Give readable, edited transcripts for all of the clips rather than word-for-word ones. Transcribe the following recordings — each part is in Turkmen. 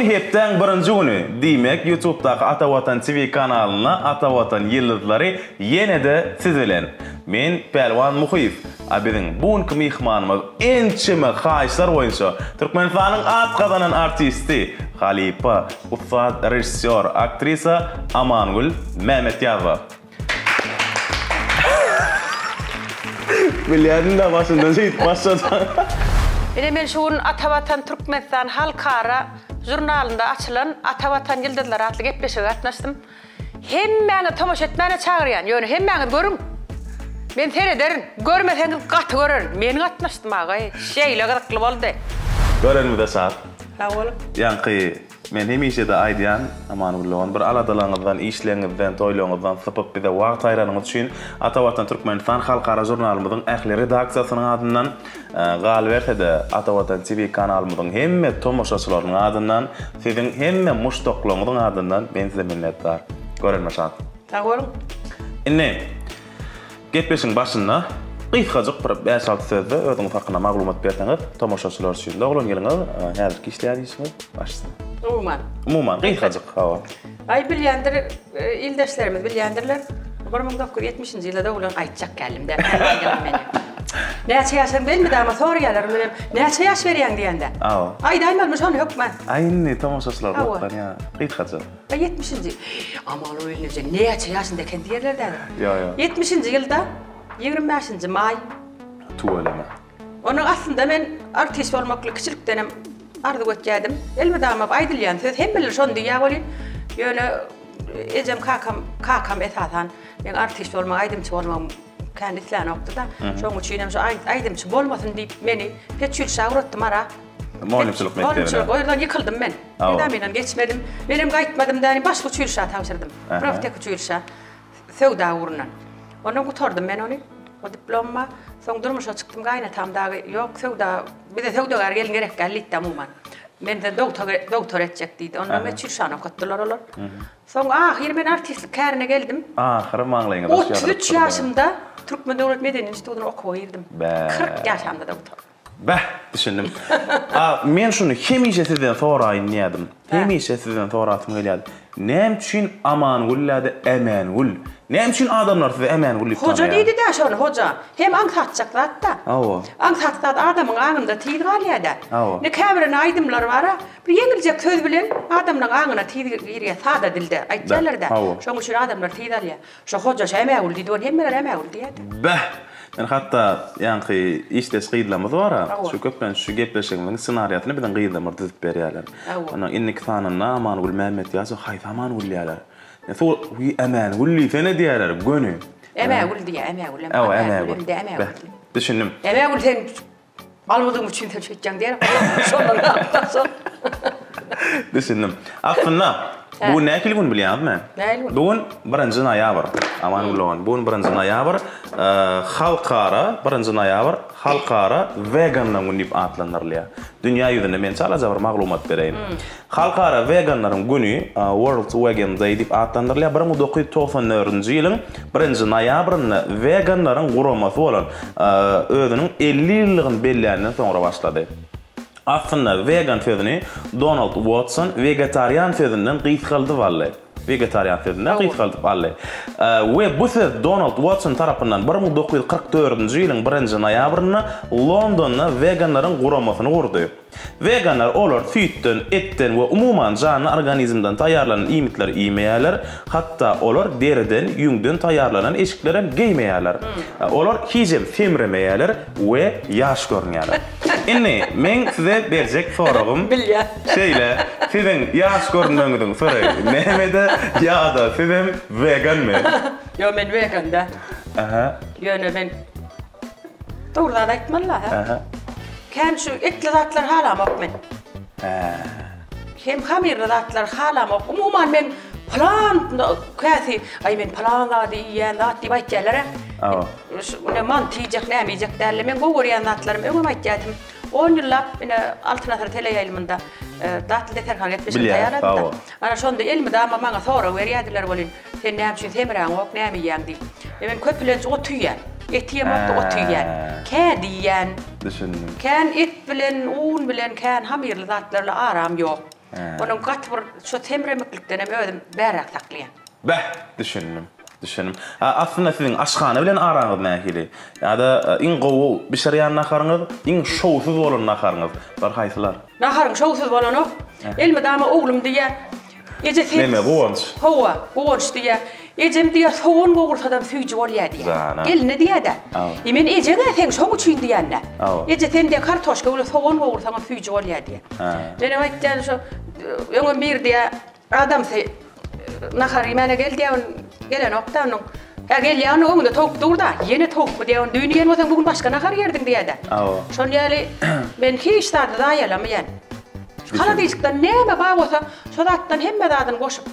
gün hepdäň birinji güni, diýmek, Ýutubdaky Ata Watan TV kanalynda Ata Watan ýyldyzlary ýene-de siz bilen. Men Pälwan Muhyýew, a biziň bu günki myhmanymyz ençeme haýyşlar boýunça Türkmenistanyň at gazanan artisti, halypa, ussat režissýor, aktrisa Amangül Mämmetýazowa. Bilýärdim-dä başyndan şeýdip başlajagyňy. Ine men şu gün Atavatan Türkmenistan halkara žurnalynda açylan Atavatan ýyldyzlary atly gepleşige gatnaşdym. Hemmäňizi tomaşa etmäne çagyrýan, ýöne hemmäňiz görüň. Men serederin, görmeseňiz gaty görerin. Men gatnaşdym agaý, şeýle gyzykly boldy. Görenimize şat. Sag boluň. Ýaňky men hemişe-de aýdýan, Amangül dogan, bir aladalaryňyzdan, işleriňizden, toýlaryňyzdan sypyp bize wagt aýranyňyz üçin Ata Watan Türkmenistan halkara žurnalymyzyň ähli redaksiýasynyň adyndan, galyberse-de Ata Watan TV kanalymyzyň hemme tomaşaçylarynyň adyndan, siziň hemme muşdaklaryňyzyň adyndan men size minnetdar. Görenime şat. Sag boluň. Indi Gepleşigiň başynda gysgajyk bir bäş-alty sözde özüňiz hakynda maglumat berseňiz, tomaşaçylar üçin. Doglan ýylyňyz, häzirki işleýän işiňiz, başda. Umuman. Umuman, gysgajyk, hawa. Aý bilýändir, ildeşlerimiz bilýändirler. 1970-nji ýylda doglan aýtjak geldim-dä, meni. Näçe ýaşaň bilmedi ama soraýarlar menem, näçe ýaş berýäň diýende. Hawa. Aýdaýmalymy şony hökman? Aý indi tomaşaçylar gyzyklanýar, gysgajyk. A ýetmişinji, Amal Oýunlyja näçe ýaşynda eken diýerler däl. Ýo, ýo. Ýetmişinji ýylda 25-nji maý. Tüweleme. Onuň aslynda men artist bolmaklygy kiçilikdenem arzuw etýärdim. Elmydama aýdylýan söz hemmeler şony diýýär welin, ýöne ejem kakam, kakam esasan meň artist bolmagy, aýdymçy bolmagym kän islänokdy-da. Şonuň üçin hem şu aýdymçy bolmasyn diýip meni peçülşä ugratdy Mara. Mugallymçylyk mekdebine. Mugallymçylyk, o ýerden ýykyldym men. Ekzamenden geçmedim. Menem gaýtmadym däni, başga uçilişä tabşyrdym. Proftek uçilişä. Söwda ugrundan. Ondan gutardym men ony. O diplom bar. Soň durmuşa çykdym, gaýynatam dagy ýok, söwda, bize söwdagär gelin gerek däl diýdi umuman. Men seni dogtor, dogtor etjek diýdi. Ondan uçilişäni okatdylar olar. Soň ahyry men artistlik kärine geldim. Ahyry maňlaýyňa daş ýazylyp 33 ýaşymda Türkmen döwlet medeniýet institutyna okuwa girdim. 40 ýaşamda-da gutardym. Beh, düşündim. A men şuny hemişe sizden soraýyn diýýärdim. Hemişe sizden sorasym gelýärdi. Näme üçin Amangül däde Ämängül? Näme üçin adamlar sizi Ämängül diýip Hoja tanaýar? diýdi-dä şony, hoja. Hem aňsatjak zat-da. Hawa. Aňsat zat adamyň aňynda tiz galýar-da. Hawa. Indi käbirine aýdymlar bar-a, bir ýeňiljek söz bilen adamlaryň aňyna tiz girýär, sada dilde aýtýarlar-da. Hawa. Şonuň üçin adamlar tiz alýar. Şo hoja şo Ämägül diýdi ony hemmeler Ämägül diýýärdi. Beh! Men hatda ýaňky işdeş gyzlarymyz bar-a, şu köplenç şu gepleşigimiziň ssenariýasyny biziň gyzlarymyz düzüp berýärler. Ondan indiki sanynda Amangül Mämmetýazowa haýsy Amangül diýýärler. Wiý Ämängül diýsene diýýärler göni. Ämägül diýýär, Ämägül. Hawa Ämägül. Beh, düşündim. Ämägül sen Almadygym üçin sen şeýtýäň diýer. Şondan galyp Düşündim. Aslynda bu gün nähili gün bilýäňizmi? Nähili gün? Bu gün birinji noýabr. Aman Gullowan, bu gün birinji noýabr. Halkara birinji noýabr Halkara weganlaryň güni diýip atlandyrylýar. Dünýä ýüzünde men çalaja bir maglumat bereýin. Halkara weganlaryň güni, World Vegan Day diýip atlandyrylýar. 1994-nji ýylyň birinji noýabrynda weganlaryň guramasy bolan özüniň 50 ýyllygyny belländen soňra başlady. Aslynda wegan sözüni Donald Uotson wegetarian sözünden gysgaldyp aldy. Wegetarian sözünden gysgaldyp aldy. We bu söz Donald Uotson tarapyndan 1944-nji ýylyň birinji noýabrynda Londonda weganlaryň guramasyny gurdy. Weganlar olar süýtden, etden we umuman janly organizmden taýýarlanan iýmitleri iýmeýärler, hatda olar deriden, ýüňden taýýarlanan eşiklerem geýmeýärler. Olar hijem semremeýärler we ýaş görünýärler. Indi meň size berjek soragym şeýle, siziň ýaş görünmegiňiziň syry nämede ýa-da sizem weganmy? Ýok men wegan däl. Ýöne men Dogry zat aýtmaly-la, hä? Kän şu etli zatlary halamok men. Hä. Hem hamyrly zatlary halamok. Umuman men pylan käsi, aý men pylan zady iýýän zat diýip aýtýarlar-a. Hawa. Şu ine manty iýjek, näme iýjek däl-le. Men gowy görýän zatlarym öňem aýtýardym. On ýyllap ine Altyn asyr teleýaýlymynda Datly deserhan gepleşigini taýýarladym-da. Ana şonda elmydama maňa sorag berýärdiler welin, Sen näme üçin semräňok, näme iýýäň diýip. E men köplenç ot iýýän. Et iýemok-da ot iýýän. Kädi iýýän. Düşündim. Kän et bilen, un bilen, kän hamyrly zatlarla aram ýok. Onuň gaty bir şo semremeklikden hem özüm bäräk saklaýan. Beh, düşündim. Düşündim. A aslynda siziň aşhana bilen araňyz nähili? Ýa-da iň gowy bişirýän naharyňyz, iň şowsuz bolan naharyňyz, bular haýsylar? Naharyň şowsuz bolanok. Elmydama oglum diýýär, Eje sen. Neme, Guwanç? Hawa, Guwanç diýýär. Ejem diýýär, sogan gowursadam süýji bolýar diýýär. Jana. Gelne diýýär-de. Hawa. E men ejeň-ä seň şoň üçin diýýän-dä. Hawa. Eje sen diýýär, kartoşka bilen sogan gowursaňam süýji bolýar diýýär. Hä. Menem aýtýan şo, öňem biri diýýär, adamsy nahar iýmäne gel diýýär, ol gelenok-da onuň. Hä gelýär onuň öňünde towuk dur-da, ýene towukmy diýýär, ony düýn iýen bolsaň bu gün başga nahar iýerdiň diýýär-de. Hawa. Şon ýaly men hiç zady zaýalamaýan. Holodilnikde näme bar bolsa, şo zatdan hemme zadyny goşup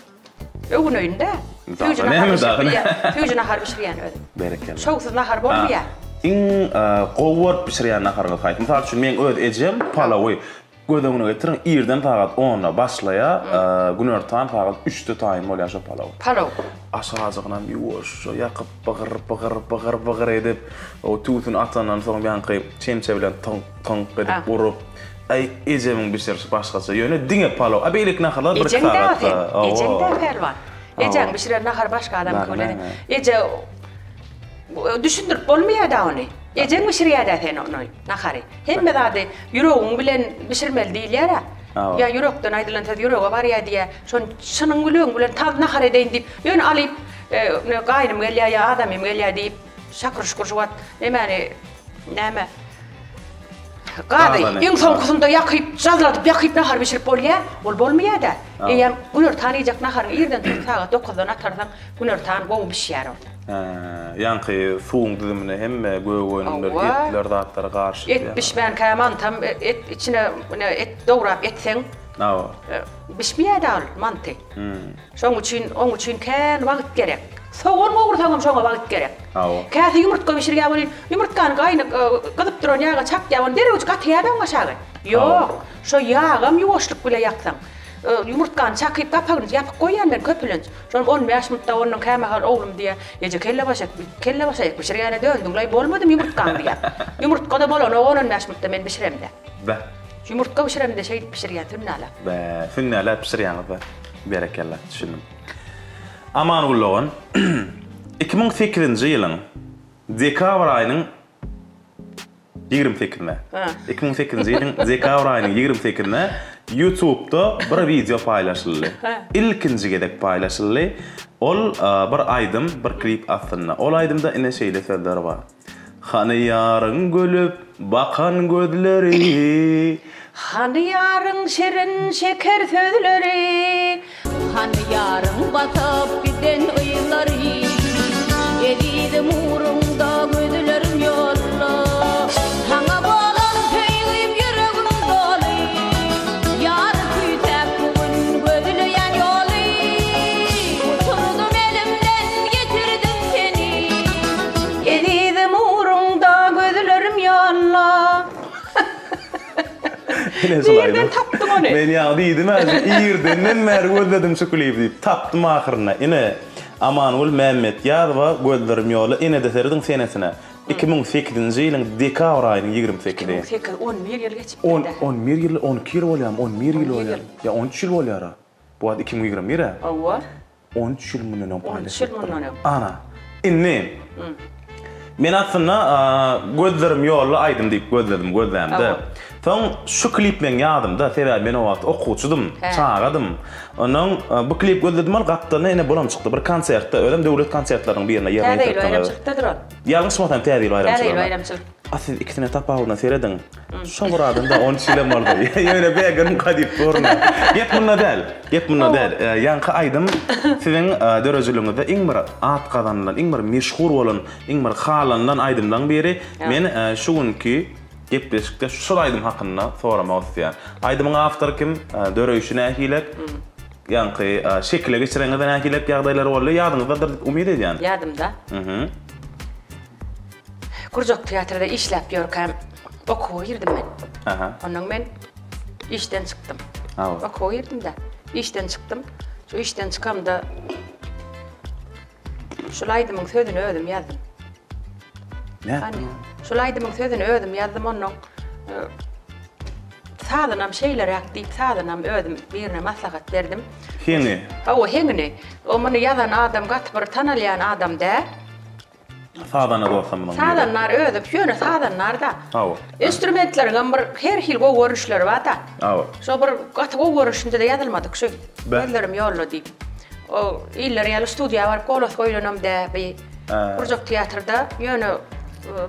öwüneýin-dä. Süýji nahar bişirip bilýän, süýji nahar bişirýän özüm. Berekella. Şowsuz nahar bolmaýar. Iň gowy görüp bişirýän naharyňyz haýsy? Mysal üçin, meň öz ejem palawy göz öňüne getiriň, irden sagat onda başlaýar, günortan sagat üçde taýyn bolýar şo palaw. Palaw. Aşajygynam ýuwaşja ýakyp, bygyr, bygyr, bygyr, bygyr edip, o tüwüsini atandan soň ýaňky çemçe bilen tyňk, tyňk edip urup, Aý ejemiň bişirişi başgaça. Ýöne diňe palaw. A beýleki naharlar bir iki Ejeň däl sagatda. sen. Ejeň däl pälwan. Ejeň bişiren nahary başga adamyňky bilen. Eje düşündirip bolmaýar-da ony. Ejeň bişirýär-dä sen ony, nahary. Hemme zady ýüregiň bilen bişirmeli diýilýär-ä. Ýa ýürekden aýdylan söz ýürege barýar diýýär. Şony çynyň gülüň bilen taz nahar edeýin diýip, ýöne alyp, gaýnym gelýär ýa adamym gelýär diýip, şakyr-şukur şu wagt nemäni Näme? Gazy iň soňkusynda ýakyp, jazladyp ýakyp nahar bişirip bolýar. Ol bolmaýar-da. Eýýäm günortan iýjek naharyňy irden turup sagat dokuzdan atarsaň, günortan gowy bişýär ol. Hä, ýaňky suwuň düzümine hemme gök önümler, etler, zatlar garyşyp. Et bişmänkä mantam et içine et dograp etseň. Hawa. Bişmeýär-de ol manty. Şoň üçin, oň üçin kän wagt gerek. Sogan gowursaňam şoňa wagt gerek. Hawa. Käsi ýumurtga bişirýär welin, ýumurtgany gaýnyk, gyzyp duran ýaga çakýar welin, derrewjik atýar-da oň aşagy. Ýok, şo ýagam ýuwaşlyk bile ýaksaň. Ýumurtgany çakyp, gapagyny ýapyk goýýan men köpülenç. Şonam on bäş minutda ondan kämahal oglum diýýär, Eje kellebaşak, kellebaşaýak bişirýäne döndüň-laý, bolmadymy ýumurtgaň diýýär. Ýumurtga-da bolanok on-on bäş minutda men bişiremde. Beh. Ýumurtga bişiremde şeýdip bişirýän sünnälap. Beh, sünnäläp bişirýäňiz-dä. Berekella, düşündim. Amangül dogan, 2008-nji ýylyň dekabr aýynyň 28-ine, 2008-nji ýylyň dekabr aýynyň 28-ine YouTube'da bir wideo paýlaşyldy. Ilkinji gezek paýlaşyldy. Ol bir aýdym, bir klip aslynda. Ol aýdymda ine şeýle sözler bar. Hany ýaryň gülüp bakan gözleri. Hany ýaryň şirin şeker sözleri. Hany ýaryň basyp giden yzlary. Ezizim ugruňda gözlerim ýolda. Saňa bolan söýgim ýüregim doly. Ýary küýsäp bu gün gözleýän ýoly. Uçurdym elimden ýetirdim seni. Ezizim ugruňda gözlerim ýolda. Ine şol aýdym. Nirden tapdyň ony? Men ýaňy diýdim-ä, şu irdenden bäri gözledim şu klibi diýip. Tapdym ahyrynda. Ine, Amangül Mämmetýazowa Gözlerim ýolda. Ine-de serediň senesine. 2008-nji ýylyň dekabr aýynyň 28-i. 2008, 11 ýyl geçipdir-dä. 11 ýyl, 12 ýyl bolýarmy? 11 ýyl bolýar. Ýa 13 ýyl bolýar-a. Bu wagt 2021-ä. Hawa. 13 ýyl mundan öň 13 ýyl mundan öň. Ana. Indi men aslynda Gözlerim ýolda aýdym diýip gözledim gözlämde. Soň şu klip meň ýadymda, sebäbi men o wagt okuwçydym, çagadym. Ondan bu klip gözledim ol gapdalynda ine bulam çykdy. Bir konsertde, özem döwlet konsertleriniň birinde ýerine Täze ýyl ýetiripdiňiz. baýramçylykdadyr ol. Ýalňyşmasam Täze ýyl Täze ýyl baýramçylygyna. baýramçylyk. A siz ikisine tapawudyna serediň. Şo bir adamda 13 ýylam boldy. Ýöne begenimka diýip durun. Gep munda däl. Gep munda däl. Ýaňky aýdym siziň döredijiligiňizde iň bir at gazanylan, iň bir meşhur bolan, iň bir halanylan aýdymlaryň biri. Men şu günki gepleşikde şol aýdym hakynda soramak isleýän. Aýdymyň awtory kim? Döreýşi nähilek? Ýaňky şekile geçireňizde nähilek ýagdaýlar boldy? Ýadyňyzdadyr diýip umyt edýän. Ýadymda. Gurjak teatrda işläp ýörkäm okuwa girdim men. Aha. Ondan men işden çykdym. Hawa. Okuwa girdim-de, işden çykdym. Şu işden çykamda şul aýdymyň sözüni özüm ýazdym. Nätdiň? Şul aýdymyň sözüni özüm ýazdym, ondan e, Sazynam şeýleräk diýip sazynam özüm birine maslahat berdim. Heňi. Hawa heňini. O muny ýazan adam gaty bir tanalýan adam däl. Sazanda dostlarymyzyň biri. Sazandar özi ýöne sazandar-da. Hawa. Instrumentleriňem bir her hili gowy görnüşleri bar-da. Hawa. Şo bir gaty gowy görnüşinde-de ýazylmadyk şu. Beh. Gözlerim ýolda diýip. O iller ýaly studiýa baryp golos goýlanam dä bi. Gurjak teatrda ýöne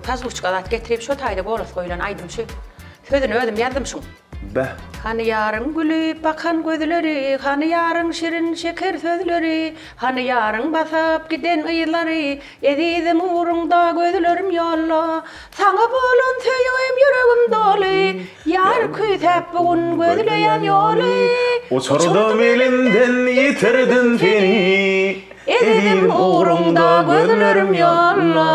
pazwuçka zat getirip şo taýda golos goýlan aýdym şu. Sözüni özüm ýazdym şuň. Beh. Hany ýaryň gülüp bakan gözleri, Hany ýaryň şirin şeker sözleri, Hany ýaryň basyp giden yzlary, Ezizim ugruňda gözlerim ýolda. Saňa bolan söýgim ýüregim doly, Ýar küýsäp bu gün gözleýän ýoly. Uçurdym elimden ýitirdim seni, Ezizim ugruňda gözlerim ýolda.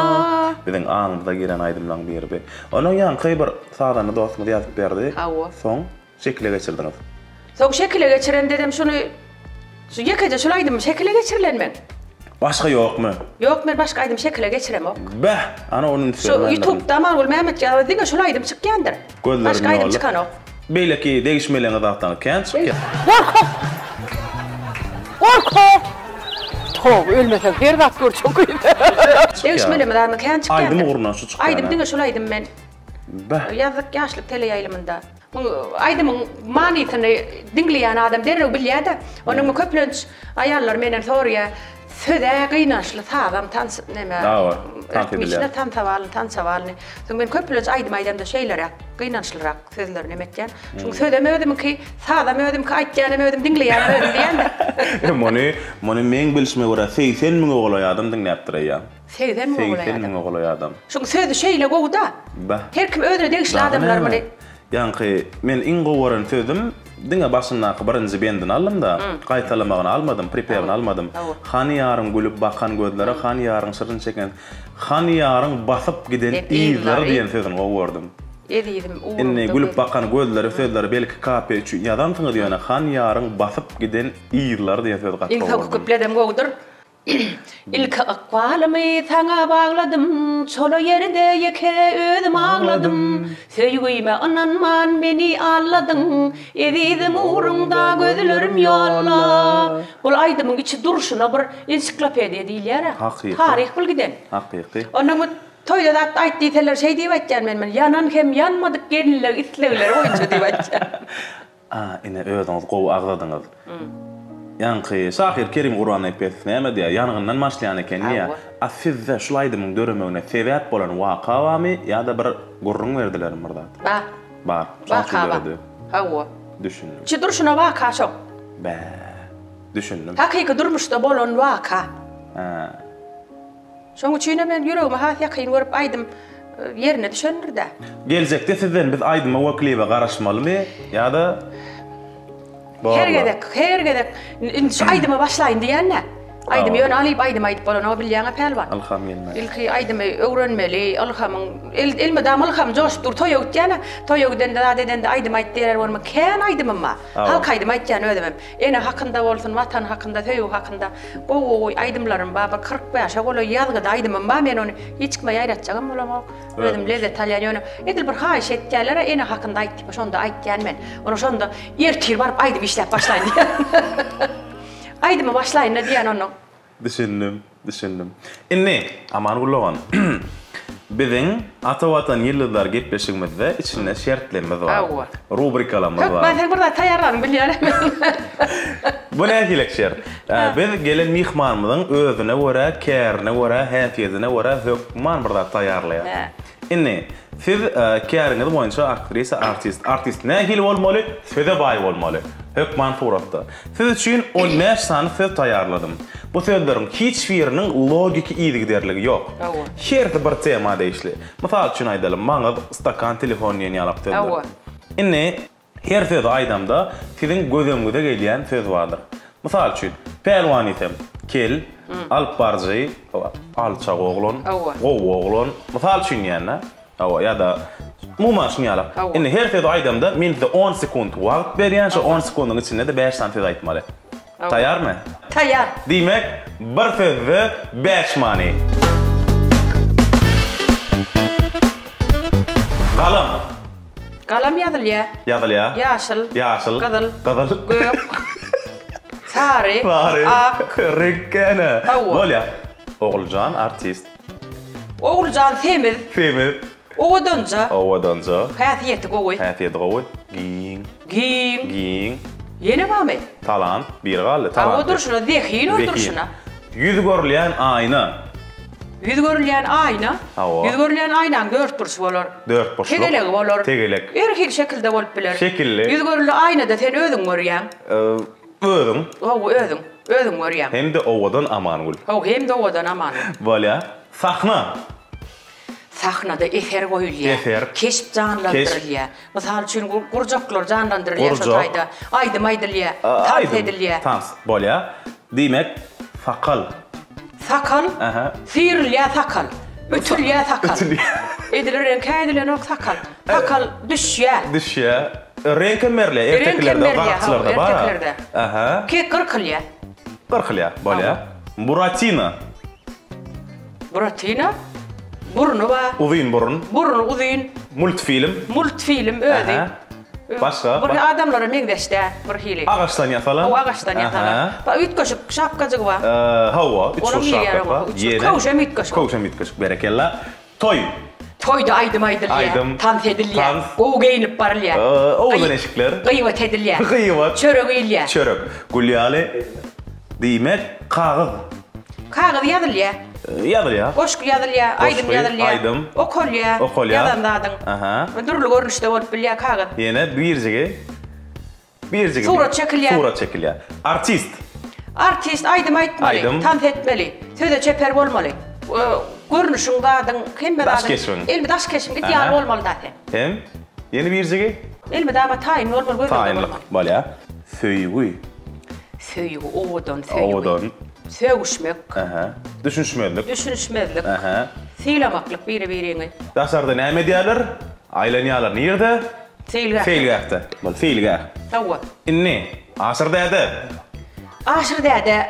Biziň aňymyza giren aýdymlaň biri bi. Onuň ýaňky bir sazanda dostumyz ýazyp berdi. Hawa. Soň şekile geçirdiňiz. Soň şekile geçirendedem şuny şu ýekeje şul aýdymym şekile geçirilen meň. Başga ýokmy? Ýok men başga aýdym şekile geçiremok. Beh! Ana ony üns Şu bermändirin. ýutubda Amangül Mämmetýazowa diňe şul aýdym çykýandyr. Gözlerim Başga aýdym ýolda. çykanok. Beýleki degişmeleňiz zatlaryňyz kän çykýar. Gorkak! Gorkak! Toba, ölmeseň her zat görjek gyz. Degişmeleme zadyň kän çykýandyr. Aýdym ugrundan şu çykýan. Aýdym diňe şul aýdym men. Beh. Ýazdyk ýaşlyk teleýaýlymynda. Bu aýdymyň manysyny diňleýän adam derrew bilýär-de. Onuň köplenç aýallar menden soraýar, söz-ä gynançly, sazam tans neme, Hawa, tans edilýär. ritmiçne tansa barly, tansa barly. Soň men köplenç aýdym aýdamda şeýleräk, gynançlyrak sözleri neme etýän. Şuň sözem özümiňki, sazam özümki, aýtýanam özüm, diňleýänem özüm diýýän-de. Muny, muny meň bilşime görä 80 müňe golaý adam diňläpdir eýýäm. 80 müňe golaý 80 adam. müňe golaý adam. Şuň sözi şeýle gowy-da. Bah. Her kim özüne degişli Dagy adamlar näme? muny. Ýaňky men iň gowy gören sözüm diňe başyndaky birinji bendini aldym-da, gaýtalamagyny almadym, pripewini almadym. Hany ýaryň gülüp bakan gözleri, hany ýaryň şirin çeken, hany ýaryň basyp giden yzlary diýen sözüni gowy gördüm. Ezizim ugrunda Indi gülüp bakan gözleri sözleri belki kapiýa üçin ýazansyňyz ýöne hany ýaryň basyp giden yzlary diýen sözi gaty Iň gowy soňky gördüm. küpledem gowudyr. Ilki ykbalymy saňa bagladym, Çola ýerde ýeke özüm agladym. Söýgüme ynanman meni aldadyň, Ezizim ugruňda gözlerim ýolda. Bul aýdymyň içi durşuna bir ensiklopediýa diýilýär-ä. Hakyky. Taryh bul giden. Hakyky. Ondan bu toýda zat aýt diýseler şeý diýip aýtýan men, men ýanan hem ýanmadyk gelinleň islegleri boýunça diýip aýtýan. A, ine, özüňiz gowy agzadyňyz. Ýaňky şahyr Kerim Gurbannepesow näme diýýär, ýangyndan başlaýan eken diýýär. A sizde şul aýdymyň döremegine sebäp bolan waka barmy ýa-da bir gürrüň berdilermi bir zat? Bar. Bar. Şoň üçin Waka bar. döredi. Hawa. Düşündim. Içi durşuna waka şoň. Bä. Düşündim. Hakyky durmuşda bolan waka. Hä. Şoň üçinem men ýüregime has ýakyn görüp aýdym ýerine düşendir-dä. Geljekde sizden biz aýdyma we klibe garaşmalymy ýa-da Her gezek, her gezek indi şu aýdyma başlaýyn diýende, aýdymy ýöne alyp aýdym aýdyp bolanok bilýäňä Pälwan. Ylham gelmez. Ilki aýdymy öwrenmeli, ylhamyň elmydama ylham joşup dur toýa gitýän-ä, toýa gidende zat edende aýdym aýt diýerler bolma kän aýdymym bar. Halk aýdymy aýtýan özümem. Ene hakynda bolsun, Watan hakynda, söýgi hakynda gowy-gowy aýdymlarym bar. Bir 45-e golaý ýazgyda aýdymym bar. Men ony hiç kime ýaýratjagam bolamok. Özüm lezzet alýan. Ýöne edil bir haýyş etýärler-ä, ene hakynda aýt diýip, şonda aýtýan men. Ony şonda ertir baryp aýdym işläp başlaýyn diýýän. Aýdyma başlaýyn-da diýýän onnoň. Düşündim, düşündim. Indi, Amangül dogan, biziň Ata Watan ýyldyzlary gepleşigimizde içinde şertlerimiz bar. Hawa. Rubrikalarymyz bar. Hökman sen bir zat taýýarlanyň bilýänem men. Bu nähilek şert? Biz gelen myhmanymyzyň özüne görä, kärine görä, häsiýetine görä hökman bir zat taýýarlaýar. Indi, siz käriňiz boýunça aktrisa, artist. Artist nähili bolmaly? Söze baý bolmaly. Hökman suratda. Siz üçin 15 sany söz taýýarladym. Bu sözleriň hiç biriniň logiki yzygiderligi ýok. Hersi bir tema degişli. Mysal üçin aýdaly, maňyz, stakan, telefon diýen ýalak sözler. Indi her sözi aýdamda siziň göz öňüňize gelýän söz bardyr. Mysal üçin, pälwan diýsem, kel, alyp baryjy, alçak oglan, gowy oglan, mysal üçin diýende, hawa, ýa-da umuman şuny ýaly. Indi her sözi aýdamda men size on sekunt wagt berýän, şo on sekundyň içinde-de bäş sany söz aýtmaly. Taýýarmy? Taýýar. Diýmek, bir sözde bäş many. Galam. Galam ýazylýar. Ýazylýar. Ýaşyl. Ýaşyl. Gyzyl. Gyzyl. Gök. Sary. Sary. Ak. Reňk-ä-ne. Hawa. Bolýar. Oguljan artist. Oguljan semiz. Semiz. Owadanja. Owadanja. Häsiýeti gowy. Häsiýeti gowy. Giň. Giň. Giň. Ýene barmy? Talant. Biri galdy. Talant. Hawa durşuna zehin ol durşuna. Ýüz görülýän aýna. Ýüz görülýän aýna. Hawa. Ýüz görülýän aýnaň dörtburçy bolar. Dörtburçluk. Tegelegi bolar. Tegelek. Her hili şekilde bolup biler. Şekilli. Ýüz görüldi aýnada sen özüň görýäň. Özüň. Hawa özüň. Özüň görýäň. Hem-de owadan Amangül. Hawa hem-de owadan Amangül. Bolýa. Sahna. Sahnada eser goýulýar. Eser. Keşp janlandyrylýar. Mysal üçin, gurjaklar janlandyrylýar şo taýda. Aýdym aýdylýar. Tans edilýär. Tans. Bolýar. Diýmek, sakal. Sakal? Aha. Syrylýar sakal. Ütülýär sakal. Ütülýär. Edil reňk edilenok sakal. Sakal düşýär. Düşýär. Reňkem berilýär. Ertekilerde, garakçylarda bar. Ertekilerde. Aha. Kek gyrkylýar. Gyrkylýar. Bolýar. Buratino. Buratino burny bar. Uzyn burun. Burny uzyn. Multfilm. Multfilm özi. Aha. Başga? Bir adamlara meňzeş dä, bir hili. Agaçdan ýasalan. Hawa, agaçdan ýasalan. Ba üýtgeşik şapkajygy bar. Hawa, üçburç şapkasy bar. Köwşem üýtgeşik. Köwşem üýtgeşik, berekella. Toý. Toýda aýdym aýdylýar. Aýdym. Tans edilýär. Tans. Gowy geýnip barylýar. Owadan eşikler. Gyýbat edilýär. Gyýbat. Çörek iýilýär. Çörek. Gül ýaly. Diýmek, kagyz. Kagyz ýazylýar. Ýazylýar. Goşgy ýazylýar, aýdym ýazylýar. Aýdym. Okalýar. Okalýar. Ýazan zadyň. Aha. Dürli görnüşde bolup bilýär kagyz. Ýene birjigi. Birjigi. Surat çekilýär. Surat çekilýär. Artist. Artist aýdym aýtmaly, Aýdym. tans etmeli, söze çeper bolmaly. Görnüşiň zadyň, hemme zadyň. Daş keşbiň. Elmi daş keşbiň it ýaly bolmaly da sen. Hem ýene birjigi. Elmydama taýyn bolmaly, göz öňünde Taýynlyk bolmaly. bolýar. Söýgi. Söýgi, owadan söýgi. Owadan. Sögüşmek. Aha. Düşünişmezlik. Düşünişmezlik. Aha. Sylamaklyk biri-biriňi. Daşarda näme edýärler? Aýlanýarlar. Nirde? Seýilgähde. Seýilgähde. Bol, seýilgäh. Hawa. Indi, Aşyr däde. Aşyr däde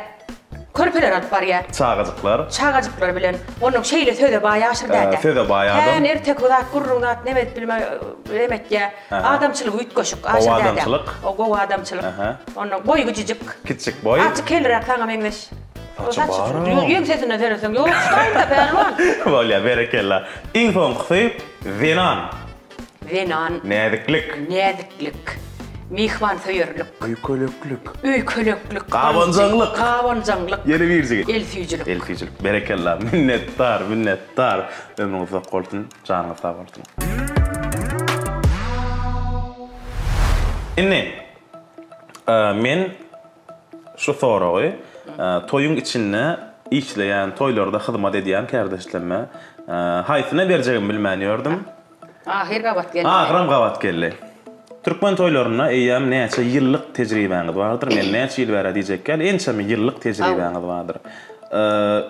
körpeleri alyp barýar. Çagajyklar. Çagajyklar bilen. Onuň şeýle söze baý Aşyr däde. Söze baý adam. Kän erteki zat, gürrüň zat neme edip bilme, neme etýär. Adamçylygy üýtgeşik Aşyr Gowy däde. adamçylyk. O gowy adamçylyk. Ondan boýy kiçijik. Kiçijik boý. Azjyk kelliräk saňa meňzeş. Saçy bar-a. Ýeňsesine seretseň, ýok, şutaýynda pälwan. Bolýar, berekella. Iň soňkusy, zenan. Zenan. Näziklik. Näziklik. Myhmansöýerlik. Öýkeleklik. Öýkeleklik. Gabanjaňlyk. Gabanjaňlyk. Ýene birjigi. Elsüýjülik. Elsüýjülik. Berekella. Minnetdar, minnetdar. Ömrüňiz uzak bolsun, janyňyz sag bolsun. Indi men şu soragy toýuň içinde işleýän, toýlarda hyzmat edýän kärdeşlerime haýsyna berjegimi bilmän ýördüm. Ahyr gabat geldi. Ahyram gabat geldi. Türkmen toýlarynda eýýäm näçe ýyllyk tejribäňiz bardyr? Men näçe ýyl bäri diýjek däl, ençeme ýyllyk tejribäňiz bardyr.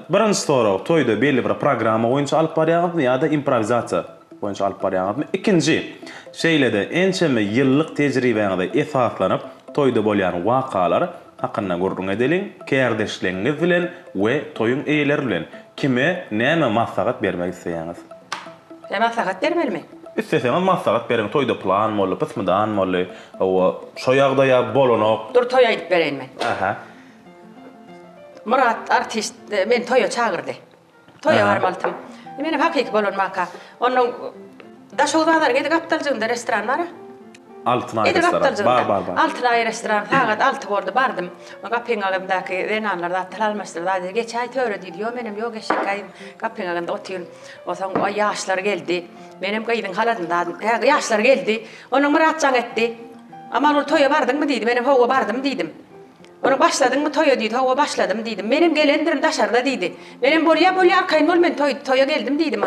Birinji sorag, toýda belli bir programma boýunça alyp barýaňyzmy ýa-da improwizasiýa boýunça alyp barýaňyzmy? Ikinji, şeýle-de ençeme ýyllyk tejribäňize esaslanyp, toýda bolýan wakalar hakynda gürrüň edeliň, kärdeşleňňiz bilen we toýuň eýeleri bilen kime näme maslahat bermek isleýäňiz? Sen maslahat bermelimi? Isleseňiz maslahat beriň, toýda plan boldy, pysmydan boldy, hawa, şo ýagdaýa bolanok. Dur toý aýdyp bereýin men. Aha. Myrat artist meni toýa çagyrdy. Toýa barmalydym. Menem hakyky bolan waka. Onnoň Daşoguz bazaryň edil gapdaljygynda restoran bar-a. Altyn aý Edil restoran. gapdaljygynda. Bar, bar, bar. Altyn aý restoran. Sagat alty boldy, bardym. Gapyň agzyndaky zenanlar zat til almaşdyr zat diýdi. Geçäý töre diýdi. Ýo menem ýok eşekkäýim. Gapyň agzynda otyryn. Onsoň ýaşlar geldi. Menem gyzyň haladyny zadym. Hä, ýaşlar geldi. Onnoň Myrat jaň etdi. Amangül toýa bardyňmy diýdi. Menem hawa bardym diýdim. Ony başladyňmy toýa diýdi, hawa başladym diýdim. Menem gelendirin daşarda diýdi. Menem bolýa bolýa arkaýyn bol men toý toýa geldim diýdim.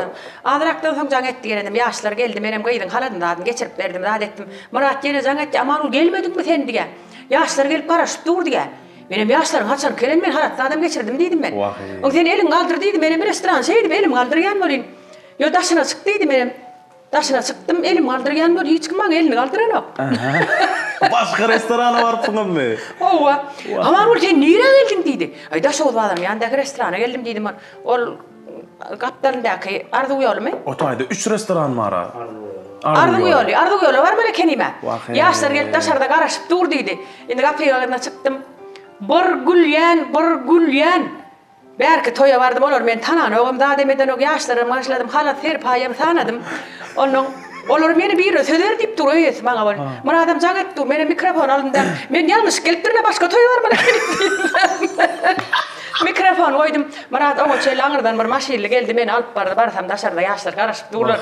Azrakdan soň jaň etdi gelenim ýaşlar geldi menem gyzyň haladyny zadyny geçirip berdim zat etdim. Myrat ýene jaň etdi Amangül gelmediňmi sen diýä. Ýaşlar gelip garaşyp dur diýä. Menem ýaşlaryň haçan gelen men halat zadam geçirdim diýdim men. Oň sen eliňi galdyr diýdi menem restoran şeýdip elimi galdyrýan welin. Ýo daşyna çyk diýdi menem. Daşyna çykdym, elimi galdyrýan bol, hiç kim maňa elini galdyranok. Başga restorana barypsyňyzmy? Hawa. Aman sen nirä geldiň diýdi. Aý, Daşoguz bazarynyň ýanyndaky restorana geldim diýdim. Ol gapdalyndaky Arzuw ýolumy? O taýda üç restoran bar-a. Arzuw ýoly. Arzuw ýola barmaly ekenim-ä. Ýaşlar gelip daşarda garaşyp dur diýdi. Indi gapyň agzyna çykdym. Bir gülýän, bir gülýän. Bärki toýa bardym, olar meni tananogam, zadam edenok, ýaşlaram garşyladym, halat serpaýam sanadym. Onnoň olar meni birine söz ber diýip dur öý eýesi maňa bol. Myradam jaň edip dur, menem mikrofon aldym-da, men ýalňyşyp gelipdirin-ä başga toýa barmaly ekenim diýdim. Mikrofon goýdum. Myrat oňa çenli aňyrdan bir maşynly geldi, meni alyp bardy, barsam daşarda ýaşlar garaşyp durlar.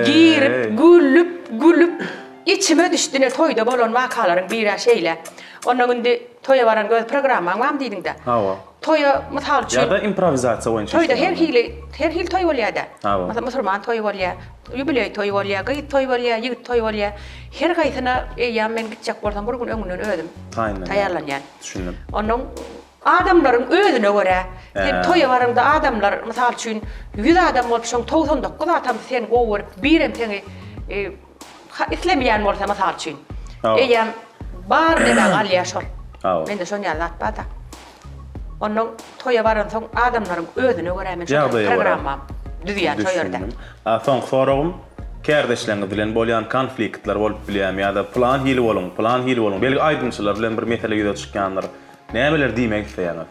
Girip, gülüp, gülüp, içime düşdi, ine toýda bolan wakalaryň bir-ä şeýle. Onnoň indi toýa baran göz programmaň barmy diýdiň-dä. Hawa. Toýa, mysal üçin. Ýa-da improwizasiýa boýunça Toýda her hili, her hili toý bolýar-da. Hawa. Mysal, musulman toýy bolýar, ýubileý toýy bolýar, gyz toýy bolýar, ýigit toýy bolýar. Her haýsyna eýýäm men gitjek bolsam bir gün öňünden özüm taýýarlanýan. Düşündim. Onnoň adamlaryň özüne görä, sen toýa baraňda adamlar, mysal üçin, ýüz adam bolup, şoň 99 adamsy seni gowy görüp, birem seni islemeýän bolsa, mysal üçin, eýýäm bar nemäň alýar şol. Mende şon ýaly zat bar-da. Onnoň toýa baransoň adamlaryň özüne görä men şo programma düzýän şo ýerde. A soňky soragym, kärdeşleriňiz bilen bolýan konfliktler bolup bilýärmi ýa-da pylan hili boluň, pylan hili boluň, belki aýdymçylar bilen bir mesele ýüze çykýandyr. Nämeler diýmek isleýäňiz?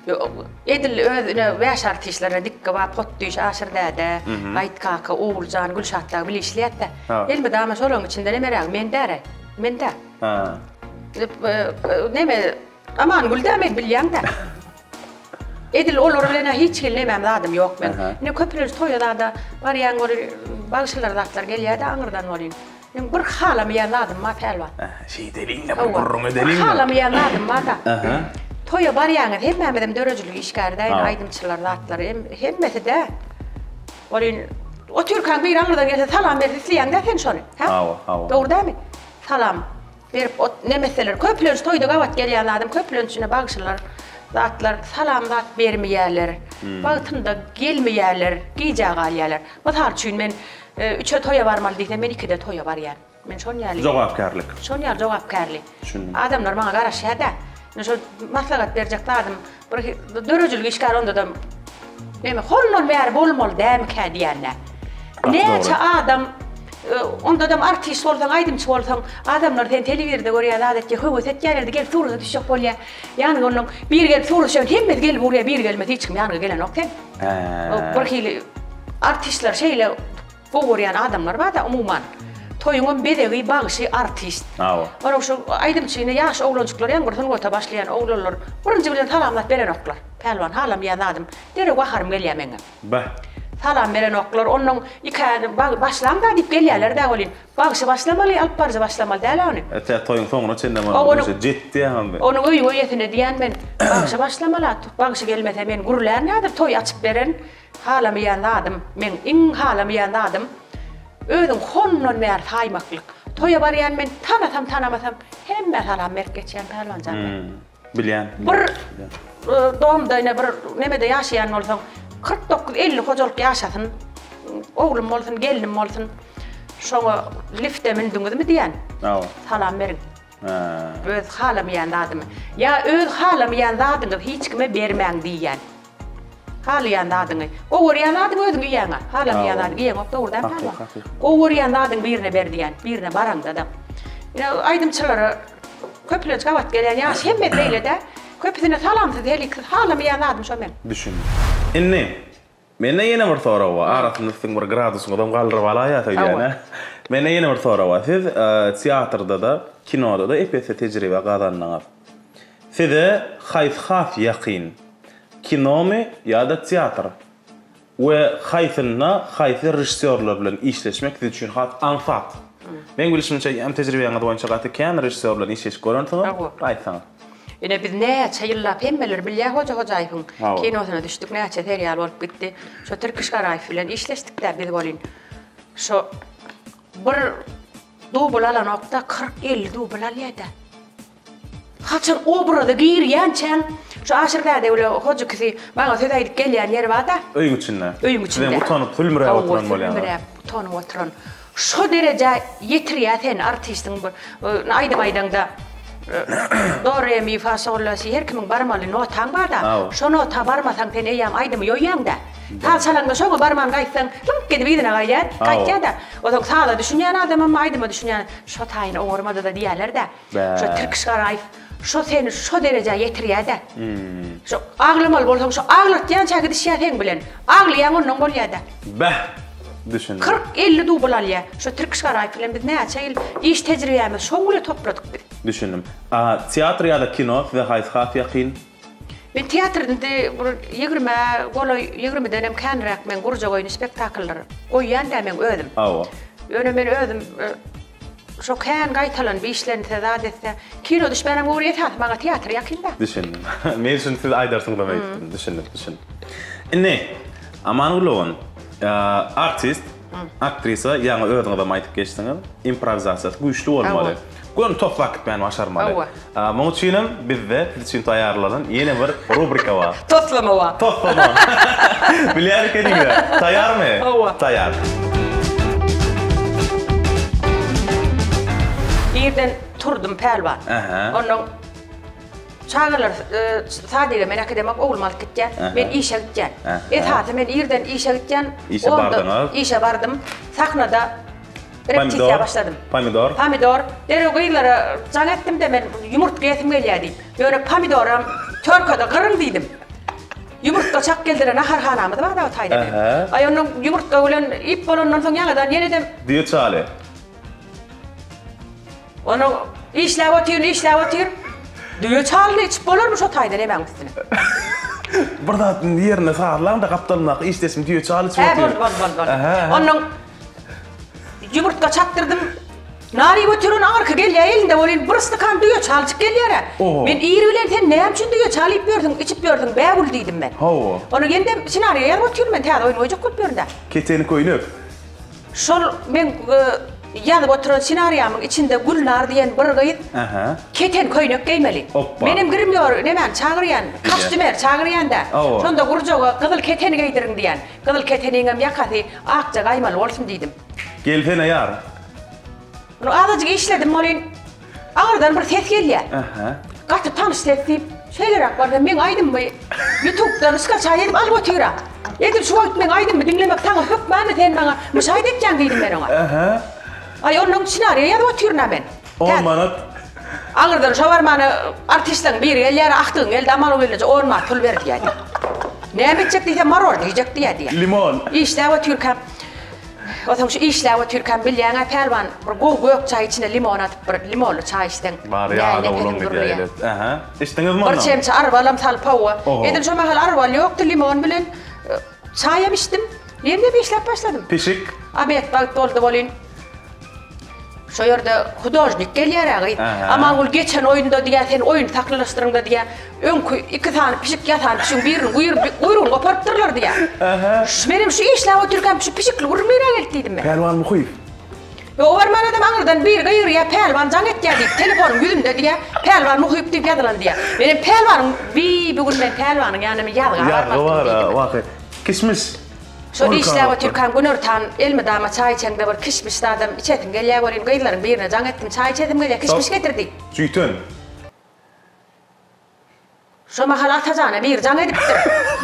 Ýok, edil özüne wäş artistlerine dikge bar, Potdyş, Aşyr däde, Gaýyt kaka, Oguljan, Gülşat dagy bile işleýäs-dä. Elmydama şolaryň içinde nemerägi men däl-aý. Men-dä. Neme, Amangül-dä men bilýäň-dä. Edil olar bilen-ä hiç hili nemäm zadym ýok meň. Ine köplenç toýa zada barýaň welin bagşylar zatlar gelýä-dä aňyrdan welin. Meň bir halamaýan zadym bar Pälwan. Şeýdeliň-de bir gürrüň edeliň-de. Bir halamaýan zadym bar-da. Toýa barýaňyz, hemmämizem döredijilik işgäri-dä, indi aýdymçylar zatlar hemmesi-dä. Welin otyrkaň biri aňyrdan gelse salam berse isleýäň-dä sen şony. Hä? Hawa, hawa. Dogry dälmi? Salam berip ot nemetseler köplenç toýda gabat gelýän zadym köplenç ine bagşylar zatlar salam zat bermeýärler. Wagtynda gelmeýärler, gijä galýarlar. Mysal üçin men üçe toýa barmaly diýsem men ikide toýa barýan. Men şon ýaly. Jogapkärlik. Şon ýaly jogapkärli. Düşündim. Adamlar maňa garaşýar-da. Ine şo maslahat berjek zadym bir döredijilik işgäri onda-da neme hondan bäri bolmaly dämikä diýende. Näçe adam ondadam artist bolsaň, aýdymçy bolsaň, adamlar seni telewizorda görýär, zat etýär, höwes etýär, ýerde gelip surata düşjek bolýar. Ýanyňa onnoň biri gelip surata düşen hemmesi gelip urýar, biri gelmese hiç kim ýanyňa gelenok sen. Bir hili artistler şeýle gowy görýän adamlar bar-da umuman. Toýuňam bezegi, bagşy, artist. Hawa. Onuň şu aýdymçyny ýaş oglanjyklar ýaňy bir sungata başlaýan oglanlar birinji bilen salamlat berenoklar. Pälwan halamaýan zadym. Derrew gaharym gelýär meňem. Beh. Salam berenoklar. Onnoň ikä başlaň-da diýip gelýärler-dä welin, bagşy başlamaly, alyp baryjy başlamaly däl-ä ony. Tä toýuň soňuna çenlem ony jetdi-ä. Onuň öýüň eýesine diýýän men, bagşy başlamaly-a, bagşy gelmese men gürlärin häzir toý açyp bererin. Halamaýan zadym, meň iň halamaýan zadym, özüň hondan bäri saýmaklyk. Toýa barýan men, tanasam tanamasam, hemmä salam berip geçýän Pälwanjan men. Bilýän. Bir domda ine bir nemede ýaşaýan bolsaň, 49, 50 hojalyk ýaşasyn. Oglum bolsun, gelnim bolsun. Şoňa lifte mündüňizmi diýen. Hawa. Salam beriň. Öz halamaýan zadymy. Ýa öz halamaýan zadyňyzy hiç kime bermäň diýýän. Halaýan zadyňy. Gowy görýän zadyňy özüň iýýäň-ä. Halamaýan zadyňy iýeňok, dogry dälmi Pälwan? Gowy görýän zadyňy birine ber diýýän, birine baraňda-da. Ine, aýdymçylara köplenç gabat gelýän ýaş hemmesi beýle-dä. Köpüsine salamsyz, heliksiz, halamaýan zadym şo meň. Düşündim. Indi, mende ýene bir sorag bar. Arasynda siziň bir gradusyňyzam galdyryp alaýas öýdýän-ä. Mende ýene bir sorag bar. Siz teatrda-da, kinoda-da ep-esli tejribe gazandyňyz. Size haýsy has ýakyn? Kinomy ýa-da teatr? We haýsynda haýsy režissýorlar bilen işleşmek siz üçin has aňsat? Meň bilşimçe ýa tejribäňiz boýunça gaty kän režissýor bilen işleşip görensiňiz, bir aýtsaňyz. Ine biz näçe ýyllap hemmeler bilýär Hoja Hojaýewiň kinosyna düşdük näçe serial bolup gitdi. Şo Tirkiş Garaýew bilen işleşdikdä biz welin şo bir dubl alanokda 40 50 dubl alýada. Haçan obraza girýänçäň, şu Aşyr däde bile Hoja ikisi maňa söz aýdyp gelýän ýeri bar-da. Öýüň içinde. Öýüň içinde. Sizem utanyp, sülmüräp oturan bolýaňyz. Hawa, sülmüräp, utanyp oturan. Şo derejä ýetirýär seni artistiň bir aýdym aýdaňda do, re, mi, fa, sol, la, si her kimiň barmaly notaň bar-da. Şo nota barmasaň sen eýýäm aýdymy ýoýýaň-da. Saz çalaňda şoňa barman gaýtsaň, lymk edip yzyna gaýdýar, gaýtýar-da. Onsoň saza düşünýän adamam, aýdyma düşünýän şo taýyny oňarmady-da diýýärler-dä. Şo Tirkiş Garaýew şo seni şo derejä ýetirýär-dä. Şo aglamaly bolsaň şo aglatýança gidişýär seň bilen. Aglaýaň ondan bolýar-da. Bäh! Düşündim. 40-50 dubl alýar. Şo Tirkiş Garaýew bilen biz näçe ýyl iş tejribämizi şoň bilen topladyk biz. Düşündim. A teatr ýa-da kino size haýsy has ýakyn? Men teatrda indi bir ýigrimä golaý, ýigrimiden hem känräk men gurjak oýny spektakllar goýýan-da meň özüm. Hawa. Ýöne men özüm şo kän gaýtalanyp işlense, zat etse, kino düşmänem göwre esasy maňa teatr ýakyn-da. Düşündim. Men şuny siz aýdarsyňyzam öýtdüm. Düşündim, düşündim. Indi Amangül dogan, artist, aktrisa, ýaňy özüňizem aýdyp geçdiňiz, improwizasiýasy güýçli bolmaly. Göni toslap gitmäni başarmaly. Hawa. Munuň üçinem bizde siz üçin taýýarlanan ýene bir rubrika bar. Toslama bar. Toslama. Bilýän ekeniňiz. Taýýarmy? Hawa. Taýýar. Irden turdum pälwan. Ähä. Onnoň çagalar sadige men äkidemok, oglum alyp gitýär. Men işe gitýän. Esasy men irden işe gitýän. Işe bardyňyz. Işe bardym. Sahnada Repetisiýa başladym. Pomidor. Pomidor. Derrew gyzlara jaň etdim-de men ýumurtga iýesim gelýär diýip. Ýöne pomidoram törkede gyryň diýdim. Ýumurtga çak geldiren naharhanamyz bar-da o taýda biziň. Aý ondan ýumurtga bilen iýip bolandan soň ýaňadan ýene-de. Düýe çaly. Onuň işläp otyr, işläp otyr. Düýe çalyny içip bolarmy şo taýda nemäň üstüne? Bir zat ýerinde sazlaň-da gapdalyndaky işdeşim düýe çaly içip Hä, otyr. boldy, boldy, boldy, boldy. Onnoň ýumurtga çakdyrdym. Nar iýip otyryn, aňyrky gelýär elinde welin bir stakan düýe çaljyk gelýär-ä. Men ir bilen sen näme üçin düýe çal iýip ýörsüň, içip ýörsüň, bägül diýdim men. Hawa. Ony ýene-de ssenariýa ýazyp otyryn men, täze oýun goýjak bolup ýörün-dä. Keteni köýnek. Şol meň ýazyp oturan ssenariýamyň içinde Gülnar diýen bir gyz keten köýnek geýmeli. Menem grimýor nemäni çagyrýan, kostýumer çagyrýan-da. Şonda gurjaga gyzyl keteni geýdiriň diýýän. Gyzyl keteniňem ýakasy akja gaýmaly bolsun diýdim. Gelsene ýar. Muny azajyk işledim welin, aňyrdan bir ses gelýär. Gaty tanyş ses diýip, şeýleräk barsa, meň aýdymymy ýutubdan skaçaý edip alyp otyr-a. Edil şu wagt meň aýdymymy diňlemek saňa hökmanmy, sen maňa myşaýt etýäň diýdim men oňa. Aý, onnoň ssenariýa ýazyp otyryn-a men. On manat. Aňyrdan şo barmana artistleriň biri gelýär, Akdygyň geldi, Aman gelneje on manat pul ber diýýär. Näme etjek diýsem, marorny iýjek diýýär diýýär. Limon. Işläp otyrkam, Onsoň şu işläp otyrkam bilýäň-ä Pälwan, bir gowy gök çaý içine limon atyp bir limonly çaý içseň, Bar näl ýa nepesiň dowlan gidýär durlaýar. elet. Ähä. Içdiňizmi Bir ondan? çemçe arwalam salyp hawa. Oho. Edil şo mahal arwal ýokdy, limon bilen çaýam içdim. Ýene-de işläp başladym. Pişik. Obed wagt boldy welin, Şo ýerde hudožnik gelýär-ä gyz. Amangül geçen oýunda diýýär, sen oýun saklalaşdyryňda diýýär, öňki iki sany pişik ýasan pişigiň birini guýrugyny goparypdyrlar diýýär. Menem şu işläp otyrkam şu pişikli gürrüň nirä geldi diýdim men. Pälwan Muhyýew. Ýok, barman adam aňyrdan biri gygyrýar, Pälwan jaň etýär diýip, telefonyň ýüzünde diýýär, Pälwan Muhyýew diýip ýazylan diýýär. Menem Pälwanyň, wiý, bu gün men Pälwanyň ýanyna men ýazga Ýazgy barmalydyr bar-a, diýdim. wah. Kişmiş. Şol işläp otyrkam günortan elmydama çaý içeňde bir kişmiş zadam içesim gelýär welin gyzlaryň birine jaň etdim çaý içesim gelýär kişmiş getir diýip. Jüýten. Şo mahal Atajana biri jaň edipdir.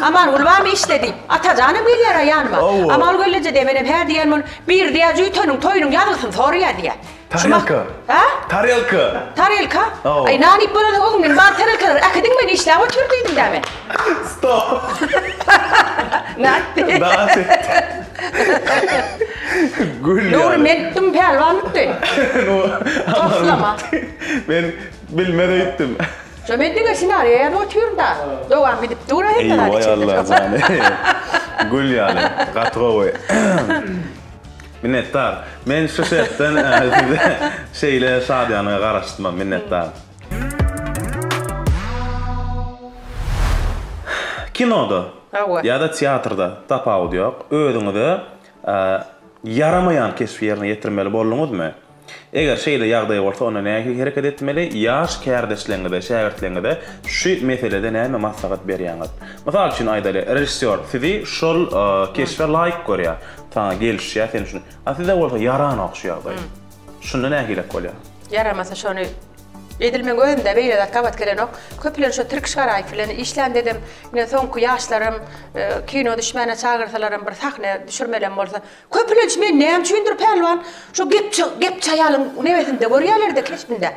Amangül barmy işde diýip. Atajanam gelýär-ä ýanyma. Amangül gelneje diýýär menem hä diýýän bolup biri diýýär Jüýteniň toýunyň ýazgysyny soraýar diýýär. Tarelka. Hä? Tarelka. Tarelka? Aý, nan iýip bolansoň öňümden bar tarelkalary äkidiň men işläp otyr diýdim-dä men. Stop. Nätdi? Nätdi? Gül ýaly. Nury men itdim, pälwan utdy. Toslama. Men bilmez öýtdüm. Şo men diňe ssenariýa ýazyp otyryn-da. Dowam gidip dur-a hemme zat Eý, içinde. waý Alla jany. Gül ýaly. Gaty gowy. Minnetdar. Men şu şertden size şeýle şadyýanlyga garaşdymam. Minnetdar. Kinoda ýa-da teatrda tapawudy ýok. Özüňize ýaramaýan keşbi ýerine ýetirmeli bolduňyzmy? Eger şeýle ýagdaý bolsa onda nähili hereket etmeli? Ýaş kärdeşleriňize, şägirtleriňize şu meselede näme maslahat berýäňiz? Mysal üçin aýdaly, režissýor sizi şol keşbe laýyk görýär. Saňa gelişýär, sen şuny. A size bolsa ýaranok şu ýagdaý. Şunda nähilek bolýar? Ýaramasa şony. Edil meň özümde beýle zat gabat gelenok. Köplenç şo Tirkiş Garaýew bilen işländedem, ine soňky ýaşlaram kino düşmäne çagyrsalaram bir sahna düşürmelem bolsa, köplenç men näme üçindir Pälwan şo gepçi gepçi aýalyň nebesinde görýärler-de keşbinde.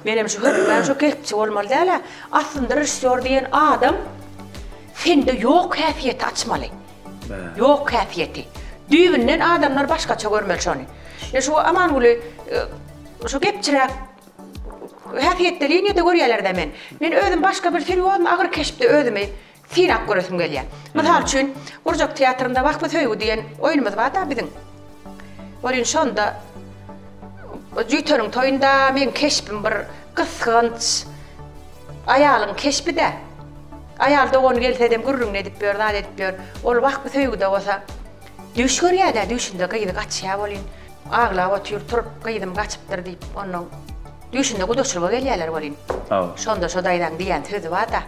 Menem şu hökmän şo gepçi bolmaly däl-ä. Aslynda režissýor diýen adam sende ýok häsiýeti açmaly. Ýok häsiýeti. Düýbünden adamlar başgaça görmeli şony. Ine şu Amanguly şu gepçiräk häsiýetde liniýada görýärler-dä men. Men özüm başga bir serýozny agyr keşpde özümi synap göresim gelýär. Mysal üçin, Gurjak teatrynda Wah bu söýgi diýen oýnumyz bar-da biziň. Welin şonda Jüýteniň toýunda meň keşbim bir gysganç aýalyň keşbi-dä. Aýal dogany gelsedem gürrüňini edip ýör, zat edip ýör. Ol wah bu söýgüde bolsa düýş görýär-dä, düýşünde gyzy gaçýar welin. Aglap otyr, turup gyzym gaçypdyr diýip, onnoň düýşünde gudaçylyga gelýärler welin. Şonda şo daýzaň diýýän sözi bar-da.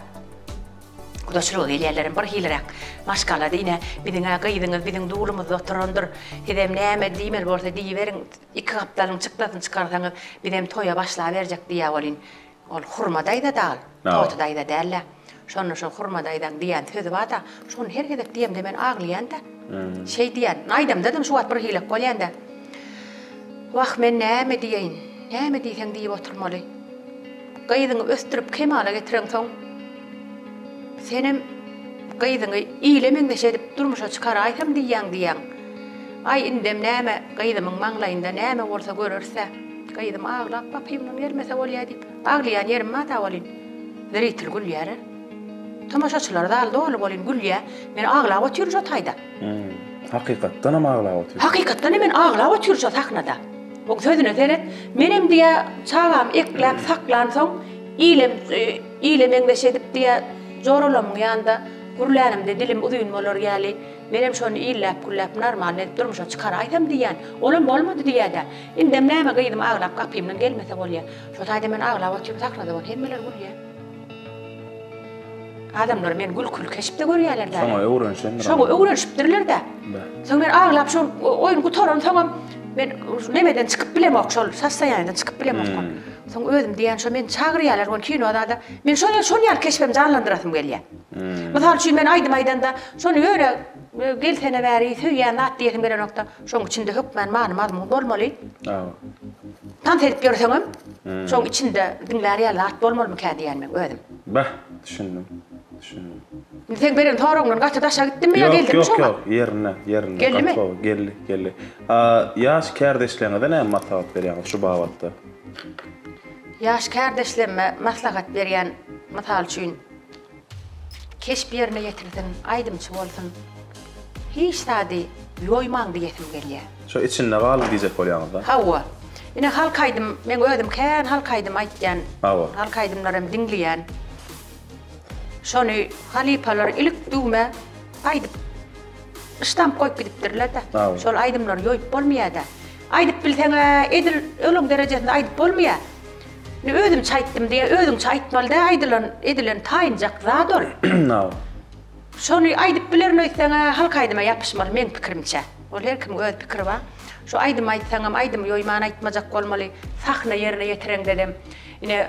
Gudaçylyga gelýärlerem bir hiliräk maşgalada ine biziň-ä gyzyňyz biziň dulumyzda oturandyr. Sizem näme diýmeli bolsa diýiberiň, iki gapdalyň çykdasyny çykarsaňyz bizem toýa başlaberjek diýýär welin. Ol Hurma daýza dal, Toty daýza däl-dä. Şonda şol Hurma daýzaň diýýän sözi bar-da, şony her gezek diýemde men aglaýan-da. Şeý diýýän. Aýdamda-da şu wagt birhilek bolýan-da. Wah, men näme diýeýin? Näme diýseň diýip oturmaly. Gyzyňy ösdürip kemala getireňsoň, senem gyzyňy ile meňzeş edip durmuşa çykaraýsam diýýäň diýýäň. Aý, indem näme, gyzymyň maňlaýynda näme bolsa göreris-dä. Gyzym aglap gapymdan gelmese bolýa diýip, aglaýan ýerim bar-da welin, zritel gülýär-ä. Tomaşaçylar zal doly welin gülýär. Men aglap otyryn şo taýda. Hakykatdanam aglap otyr. Hakykatdanam men aglap otyryn şo sahnada. Oň sözüne seret, menem diýýär, çagamy ekläp saklansoň, ilem ile meňzeş edip diýýär, joralamyň ýanynda gürlänimde dilim uzyn bolar ýaly, menem şony illäp-gülläp normalny edip durmuşa çykaraýsam diýýän. Olam bolmady diýýär-dä. Indem näme gyzym aglap gapymdan gelmese bolýa. Şo taýda men aglap otyryn sahnada bolup hemmeler gülýä. Adamlar meni gülküli keşpde görýärler däl. Şoňa öwrenişendir. Şoňa öwrenişipdirler-dä. Soň men aglap şol oýun gutaransoňam men nemeden çykyp bilemok şol sostoýaniýadan çykyp bilemok. Hmm. Soň özüm diýýän şo meni çagyrýarlar ol kino zada. Men şol şol ýaly keşbem janlandyrasym gelýär. Hmm. Mysal üçin men aýdym aýdanda şony ýöne gelsene bäri söýýän zat diýesim gelenokda. Şoň içinde hökmän many-mazmun bolmaly. Hawa. Tans edip ýörseňem, şoň içinde diňlär ýaly zat bolmalymykä diýýän meň özüm. Beh, düşündim. Düşündim. Indi seň beren soragyňdan gaty daşa gitdimmi ýa geldimmi şoňa? Ýok, ýok, ýerinde, ýerinde. Geldimi? Gaty gowy, geldi, geldi. A ýaş kärdeşleriňize näme maslahat berýäňiz şu babatda? Ýaş kärdeşlerime maslahat berýän, mysal üçin, Keşp ýerine ýetirsin, aýdymçy bolsun. Hiç zady ýoýmaň diýesim gelýär. Şo içinde galyň diýjek bolýaňyzda. Hawa. Ine halk aýdym, meň özüm kän halk aýdym aýtýan. Hawa. Halk aýdymlaram diňleýän. Şony halypalar ilik düwme aýdyp ştamp goýup gidipdirler-de. Hawa. Şol aýdymlary ýoýup bolmaýar-da. Aýdyp bilseň-ä edil olaň derejesinde aýdyp bolmaýar. Indi özümçe aýtdym diýýär, özüňçe aýtmaly däl, aýdylan, edilen taýynjak zat ol. Hawa. Şony aýdyp bilerin öýtseň-ä halk aýdyma ýapyşmaly meň pikirimçe. Ol her kimiň öz pikiri bar. Şu aýdymy aýtsaňam aýdymy ýoýman aýtmajak bolmaly. Sahna ýerine ýetireňdedem ine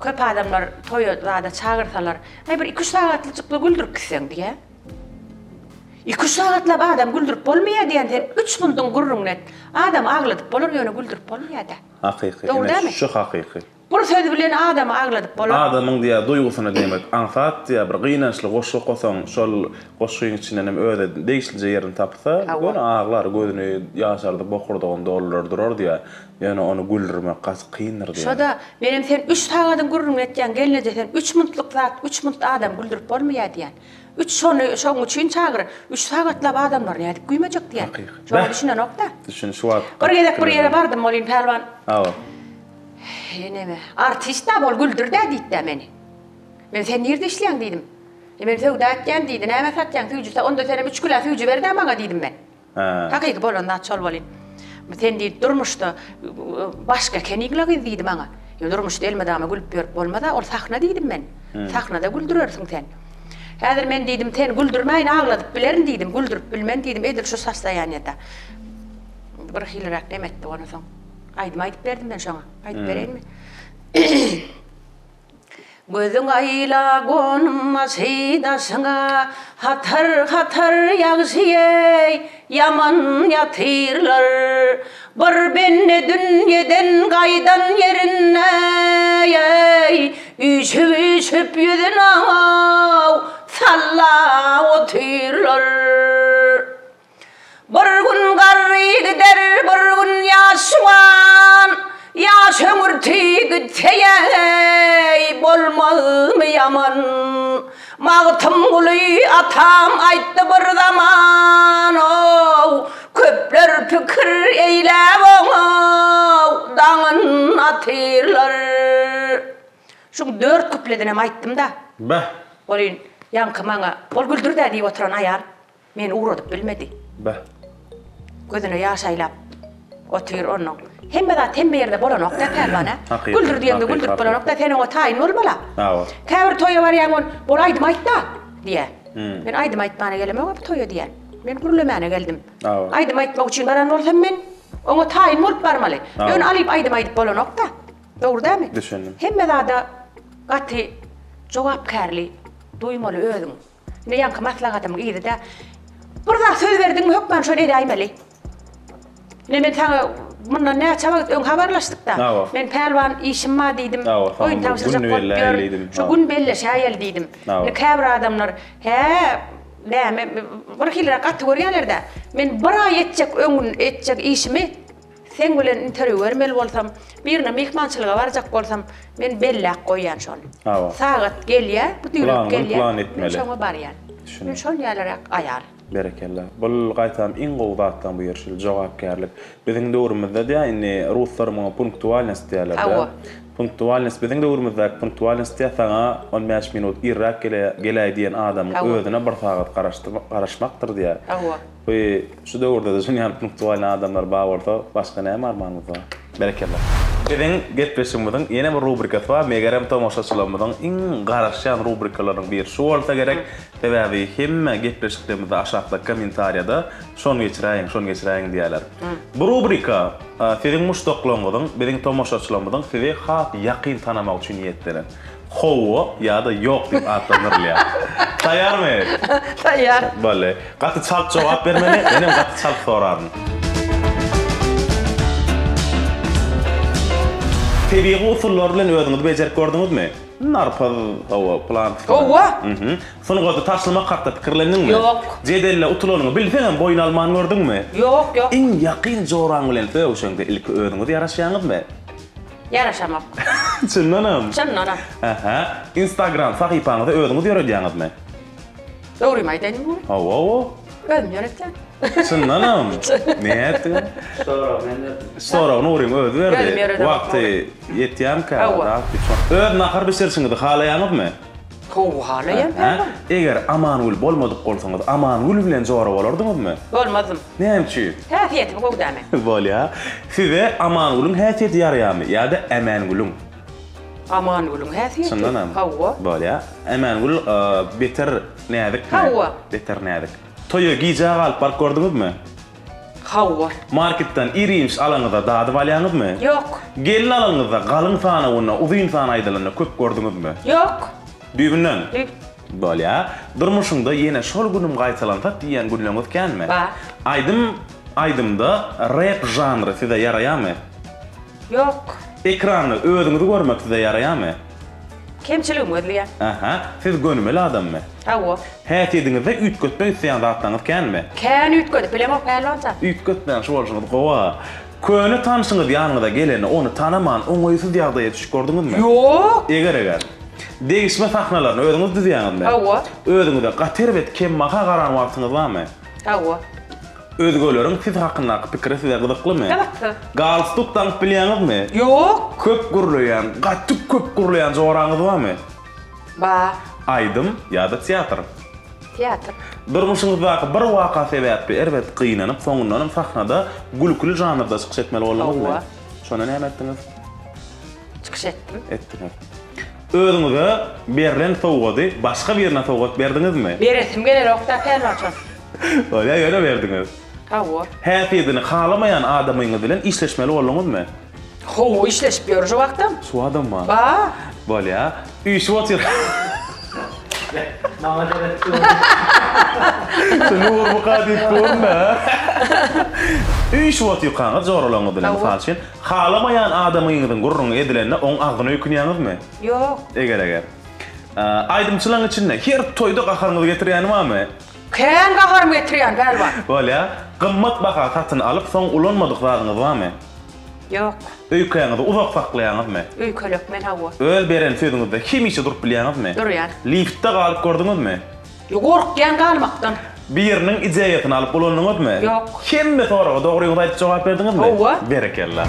köp adamlar toýa zada çagyrsalar, aý bir iki-üç sagatlyjykla güldürip gitseň diýýär. Iki-üç sagatlap adam güldürip bolmaýar diýýän sen üç munduň gürrüňini et. Adamy agladyp bolar ýöne güldürip bolmaýar-da. Hakyky. Dogry Ine dälmi? şu hakyky. Bir söz bilen adamy agladyp bolar. Adamyň diýýär duýgusyna degmek aňsat diýýär. Bir gynançly goşgy okasaň, şol goşgyň içinden hem özi degişlije ýerini tapsa, Hawa. göni aglar, gözüni ýaşardyp bokurdagyny doldurar durar diýýär. Ýöne ony güldürmek gaty kyndyr diýýär. Şo-da, menem sen üç sagadyň gürrüňini etýäň, gelneje sen üç muntlyk zat, üç munt adamy güldürip bolmaýar diýýän. Üç şony şoň üçin çagyr. Üç sagatlap adamlary nädip güýmejek diýýän. Hakyky. Şoňa Beh. düşünenok-da. Düşün şu wagt. Bir gezek bir ýere bardym welin pälwan. Hawa. Heý neme, artist-dä bol güldür-dä diýdi-dä meni. Men sen nirde işleýäň diýdim. E men söwda etýän diýdi. Näme satýaň süýji sa onda senem üç kilo süýji ber-dä maňa diýdim men. Hakyky bolan zat şol welin. Sen diýdi durmuşda başga ekeniň-la gyz diýdi maňa. Ýa durmuşda elmydama gülüp ýörüp bolmaz-a, ol sahna diýdim men. Sahnada güldürersiň sen. Häzir men diýdim, seni güldürmäýin, agladyp bilerin diýdim, güldürip bilmen diýdim, edil şu sostoýaniýada. Bir hiliräk neme etdi ondan soň. Aýdym aýdyp berdim men şoňa. Aýdyp bereýinmi? Gözüň aýla gonmasy daşyňa, Hatar-hatar ýagşy eý, ýaman ýatyrlar. Bir bende dünýeden gaýdan ýerinde eý, Üýşüp-üýşüp ýüzüne sallap otyrlar. Bir gün garry gider, bir gün ýaş juwan, Ýaş öňürti gitse-eý, bolmazmy ýaman? Magtymguly atam aýtdy bir zaman-ow, Köpler pikir eýläp oňa-ow, daňyn atyrlar. Şuň dört kupledinem aýtdym-da. Beh! Welin, ýaňky maňa, Bol güldür-dä diýip oturan aýal. Meni ugradyp bilmedi. Beh. Gözüne ýaş aýlap otyr onnoň. Hemme zat hemme ýerde bolanok-da Pälwan a. Hakykat. Güldür diýeňde güldürip bolanok-da, sen oňa taýyn bolmaly-a. Hawa. Käbir toýa barýaň ol, Bol aýdym aýt-da! diýýär. Men aýdym aýtmana gelemok-a bu toýa diýýän. Men gürlemäne geldim. Hawa. Aýdym aýtmak üçin baran bolsam men oňa taýyn bolup barmaly. Hawa. Ýöne alyp aýdym aýdyp bolanok-da. Dogry dälmi? Düşündim. Hemme zada gaty jogapkärli duýmaly özüň. Indi ýaňky maslahatymyň yzy-da. Bir zat söz berdiňmi hökman şony edäýmeli. Ine men saňa mundan näçe wagt öň habarlaşdyk-da. Men Pälwan işim bar diýdim. Oýun tabşyrjak bolup ýörün. Şu gün belleşäýeli diýdim. Indi käbir adamlar, hä, näme, bir hiliräk gaty görýärler-dä. Men bir aý etjek öňün etjek işimi Seň bilen interwýu bermeli bolsam, birine myhmançylyga barjak bolsam, men belläp goýýan şony. Hawa. Sagat gelýär, bu düýrek gelýär, plan men etmeli. şoňa barýan. Düşündim. Men şol ýalyrak aýal. Berekella. Bul gaýtam iň gowy zatlaň biri şul jogapkärlik. Biziň döwrümizde diýä indi ruslar muňa punktualnost diýýärler-dä. Hawa. Punktualnost biziň döwrümizdäki punktualnost diýä saňa 15 minut irräk geläý diýen adamyň Hawa. özüne bir sagat garaşmakdyr diýä. Hawa. Bu şu döwürde-de şuny ýaly punktualnyý adamlar bar bolsa, başga näme armanymyz bar? Berekella. Biziň gepleşigimiziň ýene bir rubrikasy bar, megerem tomaşaçylarymyzyň iň garaşýan rubrikalarynyň biri şu bolsa gerek. Sebäbi hemme gepleşiklerimizde aşakda kommentariýada şony geçiräýiň, şony geçiräýiň diýýärler. Bu rubrika siziň muşdaklaryňyzyň, biziň tomaşaçylarymyzyň sizi has ýakyn tanamagy üçin niýetlenen. Hawa ýa-da ýok diýip atlandyrylýar. Taýýarmy? Taýýar. Boldy. Gaty çalt jogap bermeli, menem gaty çalt soraryn. Tebigy usullar bilen özüňizi bejerip gördüňizmi? Narpyz, hawa, pylan. Hawa. Mhm. Sungaty taşlamak hakda pikirlendiňmi? Ýok. Jedelde utulanyňy bilseňem boýun alman gördüňmi? Ýok, ýok. Iň ýakyn joraň bilen sögüşeňde ilki özüňiz ýaraşýaňyzmy? Ýaraşamok. Çyndanam? Çyndanam. Ähä. Instagram sahypaňyzy özüňiz ýöredýäňizmi? Dogrymy aýdaýynmy? Hawa, hawa. Özüm ýöretýän. Çyndanam? Nätdiň? Soragy men berdim. Soragy Nuryň özi berdi. Özüm ýöredemok. Wagty ýetýärmikä? Hawa. Öz nahar bişirişiňizi halaýaňyzmy? Gowy halaýan Hä? Eger Amangül bolmadyk bolsaňyz, Amangül bilen jora bolardyňyzmy? Bolmazdym. Näme üçin? Häsiýetim gowy däl meň. Bolýa. Size Amangülüň häsiýeti ýaraýarmy ýa-da Ämängülüň? Amangülüň häsiýeti. Çyndanam? Hawa. Bolýa. Ämängül beter näzikmi? Hawa. Beter näzik. Toýa gijä galyp baryp gördüňizmi? Hawa. Marketden ir-iýmiş alaňyzda dadyp alýaňyzmy? Ýok. Gelin alanyňyzda galyň sanawynda uzyn san aýdylanda köp gördüňizmi? Ýok. Düýbünden? Düýp. Bolýa. Durmuşyňda ýene şol günüm gaýtalansa diýýän günleňiz känmi? Bar. Aýdym aýdymda rep žanry size ýaraýarmy? Ýok. Ekranda özüňizi görmek size ýaraýarmy? Kemçiligimi gözleýän. Aha. Siz gönümel adammy? Hawa. Häsiýetiňizde üýtgetmek isleýän zatlaryňyz känmi? Kän üýtgedip bilemok pälwanjan. Üýtgetmäň şu bolşuňyz gowa. Köne tanşyňyz ýanyňyza gelende ony tanaman oňaýsyz ýagdaýa düşüp gördüňizmi? Ýok. Eger-eger. Degişme sahnalaryny özüňiz düzýäňizmi? Hawa. Özüňize gaty erbet kembaha garan wagtyňyz barmy? Hawa. Özgeleriň siz hakyndaky pikiri size gyzyklymy? Gyzyksyz. Galstuk daňyp bilýäňizmi? Ýok. Köp gürleýän, gaty köp gürleýän joraňyz barmy? Bar. Aýdym ýa-da teatr? Teatr. Durmuşyňyzdaky bir waka sebäpli erbet gynanyp, soňundanam sahnada gülküli žanrda çykyş etmeli bolduňyzmy? Hawa. Şonda näme etdiňiz? Çykyş etdim. Etdiňiz. Özüňize berlen sowgady başga birine sowgat berdiňizmi? Beresim gelenok-da pälwanjan. Bolýa, ýöne berdiňiz. Hawa. Häsiýetini halamaýan adamyňyz bilen işleşmeli bolduňyzmy? Hawa, işleşip ýör şu wagtam. Şu wagtam bar. Bar. Bolýa. Üýşüp otyr. Maňa derek dur. Şu Nurmuka diýip durun-da. Üýşüp otyrkaňyz joralaryňyz bilen, mysal üçin, halamaýan adamyňyzyň gürrüňi edilende oň agzyna öýkünýäňizmi? Ýok. Eger-eger. Aýdymçylaryň içinde her toýda gaharyňyzy getirýäni barmy? Kän gaharymy getirýän pälwan. Bolýa. Gymmat baha satyn alyp, soň ulanmadyk zadyňyz barmy? Ýok. Öýkäňizi uzak saklaýaňyzmy? Öýkelek men hawa. Öz beren sözüňizde hemişe durup bilýäňizmi? Durýan. Liftde galyp gördüňizmi? Ýok, gorkýan galmakdan. Biriniň ideýasyny alyp ulandyňyzmy? Ýok. Hemme soraga dogryňyzy aýdyp jogap berdiňizmi? Hawa. Berekella.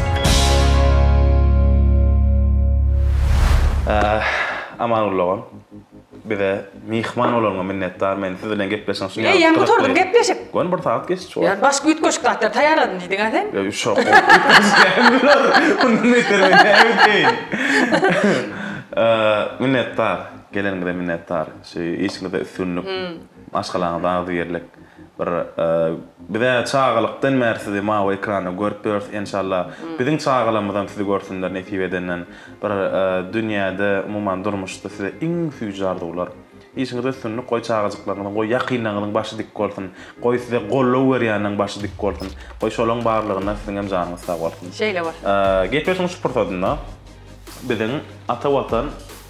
Amanguly dogan. Bize myhman bolanyňa minnetdar men siz bilen gepleşiň şuny ýaly Eýýäm gutardym gepleşik. Göni bir sagat geçdi şu wagt. Başga üýtgeşik zatlar taýýarladym diýdiň-ä sen. Ýa şo üýtgeşik bular. Mundan beter men näme edeýin. Minnetdar. Geleniňize minnetdar. Şu işiňizde üstünlik. Maşgalaňyzda agzybirlik. Bir bizä çagalykdan bäri sizi mawy ekranda görüp ýörüs enşalla. Biziň çagalarymyzam sizi görsünler nesip edenden. Bir dünýäde, umuman durmuşda size iň süýji arzuwlar. Işiňizde üstünlik, goý çagajyklaryňyzyň, goý ýakynlaryňyzyň başy dik bolsun. Goý size goldaw berýänleň başy dik bolsun. Goý şolaň barlygynda siziňem janyňyz sag bolsun. Şeýle bolsun. Gepleşigiň şu pursadynda biziň Ata Watan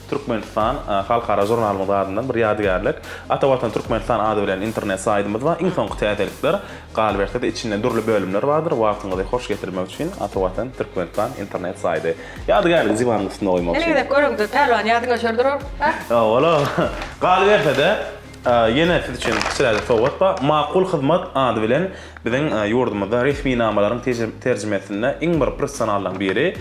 Türkmenistan halkara žurnalymyz adyndan bir ýadygärlik Ata Watan Türkmenistan ady bilen internet saýdymyz bar. Iň soňky täzelikler, galyberse-de içinde dürli bölümler bardyr. Wagtyňyzy hoş geçirmek üçin Ata Watan Türkmenistan internet saýdy. Ýadygärligi diwanyň üstünde goýmak Ene üçin. gezek göreňde pälwan ýadyňa düşer durar. Ha? Ola. Galyberse-de, ýene siz üçin kiçiräjik sowgat bar. Makul hyzmat ady bilen biziň ýurdumyzda resminamalaryň terjimesinde iň bir professionallaryň biri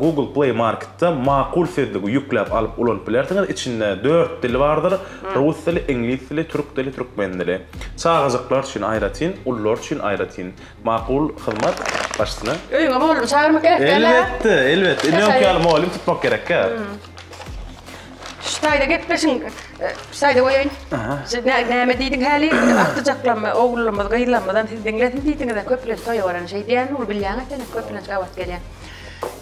Google Play Marketde Makul sözlügi ýükläp alyp ulanyp bilersiňiz. Içinde dört dil bardyr, rus dili, iňlis dili, türk dili, türkmen dili. Çagajyklar üçin aýratyn, ulular üçin aýratyn. Makul hyzmat başyna. Öýüňe mugallym çagyrmak gerek däl-ä. Elbetde, elbetde. Indi öňki ýaly mugallym tutmak gerekkä. Şu taýda gepleşiň, şu taýda goýaýyn. Näme diýdiň häli? Agtyjaklarym, ogullarymyz, gyzlarymyzam sizi diňlesin diýdiňiz-ä. Köplenç toýa baranda şeýdýän, ol bilýäň-ä sen, köplenç gabat gelýän.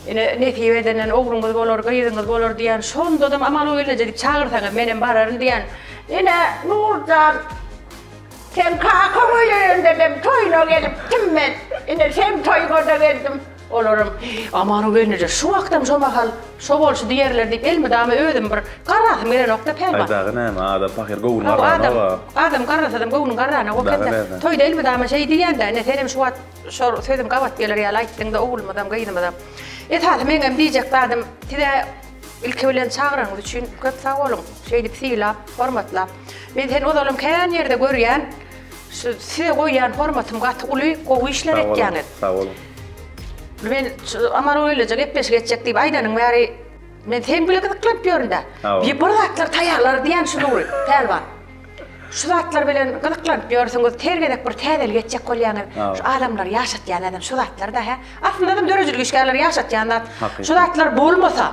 Ine, nesip edenden ogluňyz bolar, gyzyňyz bolar diýýän. Şondadam Amanguly gelneje diýip çagyrsaňyz, menem bararyn diýýän. Ine, Nurjan, seň kakaň öýerendedem toýuna gelipdim men. Ine, seň toýuňa-da geldim. Olaram, Amanow gelneje, şu wagtam şo mahal şo bolşy diýerler diýip, elmydama özüm bir garrasym gelenok-da, pälwan. Aý, dagy näme, adam pahyr göwni garranok-a. Adam garrasadam göwnüň garranok ekende. Toýda elmydama şeý diýýän-dä, ine, senem şu wagt şol sözüm gabat geler ýaly aýtdyň-da, oglumyzam, gyzymyzam. Esasy meňem diýjek zadym, size ilki bilen çagyranyňyz üçin köp sag boluň. Şeýdip sylap, hormatlap. Men seni ozalam kän ýerde görýän. Şu size goýýan hormatym gaty uly, gowy işler etýäňiz. Sag boluň. Men Aman Öýleje gepleşik etjek diýip aýdanyň bäri men seň bile gyzyklanyp ýörün-dä. Bir bir zatlar taýýarlar diýýän şu Nury, pälwan. Şu zatlar bilen gyzyklanyp ýörsüňiz, her gezek bir täzelik etjek bolýaňyz. Şu adamlary ýaşatýan adam şu zatlar-da, hä? Aslynda döredijilik işgärleri ýaşatýan zat. Şu zatlar bolmasa,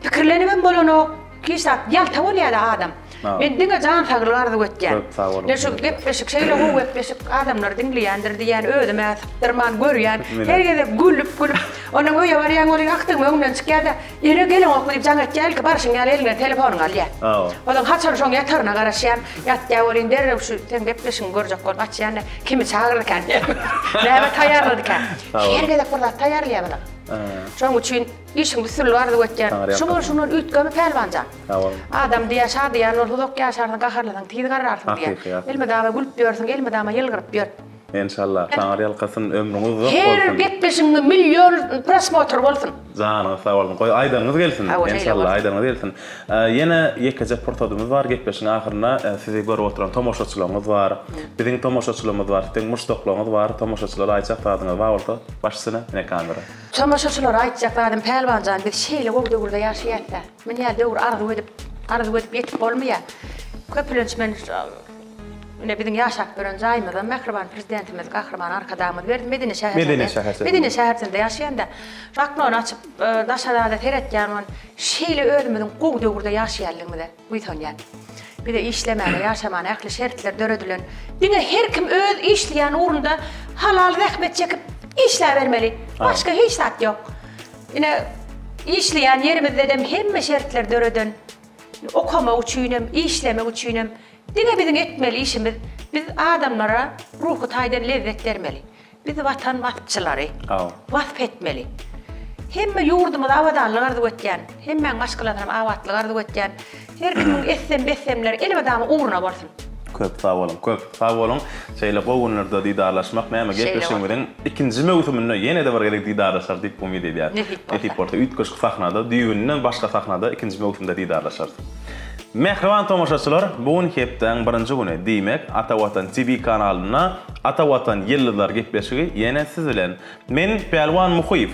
Pikirlenibem bolanok, hiç zat, ýalta bolýar-da adam. Men diňe jan saglyk arzuw etýän. Köp sag boluň. Men şu gepleşik şeýle gowy gepleşik adamlar diňleýändir diýýän, özüm-ä sypdyrman görýän. Her gezek gülüp-gülüp, ondan öýe barýan welin agtygym öňümden çykýar-da, Ene geleňokmy diýip jaň etýär, ilki barşyň ýaly eliňden telefonyňy alýar. Onsoň haçan şoň ýataryna garaşýan, ýatýar welin derrew şu seň gepleşigiňi görjek bolup açýan-da, kimi çagyrdykan diýýän. Näme taýýarladykan? Her gezek bir zat taýýarlaýar bular. Şonuň üçin işiň üstünlik arzuw etýän. Şu bolşuňdan üýtgeme Pälwan jan. Sag boluň. Adam diýýär, şadyýan bol, uzak ýaşarsyň, gaharlasaň tiz garrarsyň diýýär. Hakyky, hakyky. Elmydama gülüp ýörsüň, elmydama ýylgyryp ýör. Enşalla, Taňry ýalkasyn, ömrüňiz uzak Her bolsun. gepleşigiňe million prosmotr bolsun. Janyňyz sag bolsun. Goý aýdanyňyz gelsin. Hawa, şeýle Enşalla, bolsun. aýdanyňyz gelsin. Ýene ýekeje pursadymyz bar gepleşigiň ahyrynda sizi görüp oturan tomaşaçylaryňyz bar. Biziň tomaşaçylarymyz bar, siziň muşdaklaryňyz bar. Tomaşaçylara aýtjak zadyňyz bar bolsa, baş üstüne, ine kamera. Tomaşaçylara aýtjak zadym Pälwan jan biz şeýle gowy döwürde ýaşaýasda. Münýä döwür arzuw edip, arzuw edip ýetip bolmaýar. Köplenç men ine biziň ýaşap ýören jaýymyzam mähriban Prezidentimiz Gahryman Arkadagymyz berdi Medeni şäherçede. Medeni şäherçesinde. Medeni şäherçesinde ýaşaýan-da. Şu oknony açyp daşa zada seretýän ol şeýle özümiziň gowy döwürde ýaşaýanlygymyza. Buýsanýan. Bize işlemäge, ýaşamana ähli şertler döredilen. Diňe her kim öz işleýän ugrunda halal zähmet çekip. Işläbermeli. Başga hiç zat ýok. Ine, işleýän ýerimizdedem hemme şertler döreden. Okamak üçinem, işlemek üçinem. Diňe biziň etmeli işimiz, biz adamlara ruhy taýdan lezzet bermeli. Biz Watan waspçylary. Wasp etmeli. Hemme ýurdumyza abadanlyk arzuw etýän. Hemmäň maşgalasynam abatlyk arzuw etýän. Her kimiň etsem-bessemleri elmydama ugruna bolsun. Köp sag boluň, köp sag boluň. Şeýle gowy günlerde didarlaşmak näme gepleşigimiziň ikinji möwsüminde ýene-de bir gezek didarlaşarys diýip umyt edýäris. Nesip bolsa. Nesip bolsa üýtgeşik sahnada, düýbünden başga sahnada ikinji möwsümde didarlaşarys. Mähriban tomaşaçylar, bu gün hepdäň birinji güni, diýmek, Ata Watan TV kanalynda Ata Watan ýyldyzlary gepleşigi ýene siz bilen. Men Pälwan Muhyýew.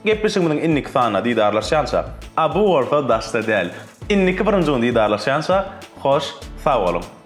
Gepleşigimiziň indiki sanynda didarlaşýança, a bu bolsa daşda däl. Indiki birinji gün didarlaşýança, hoş sag boluň!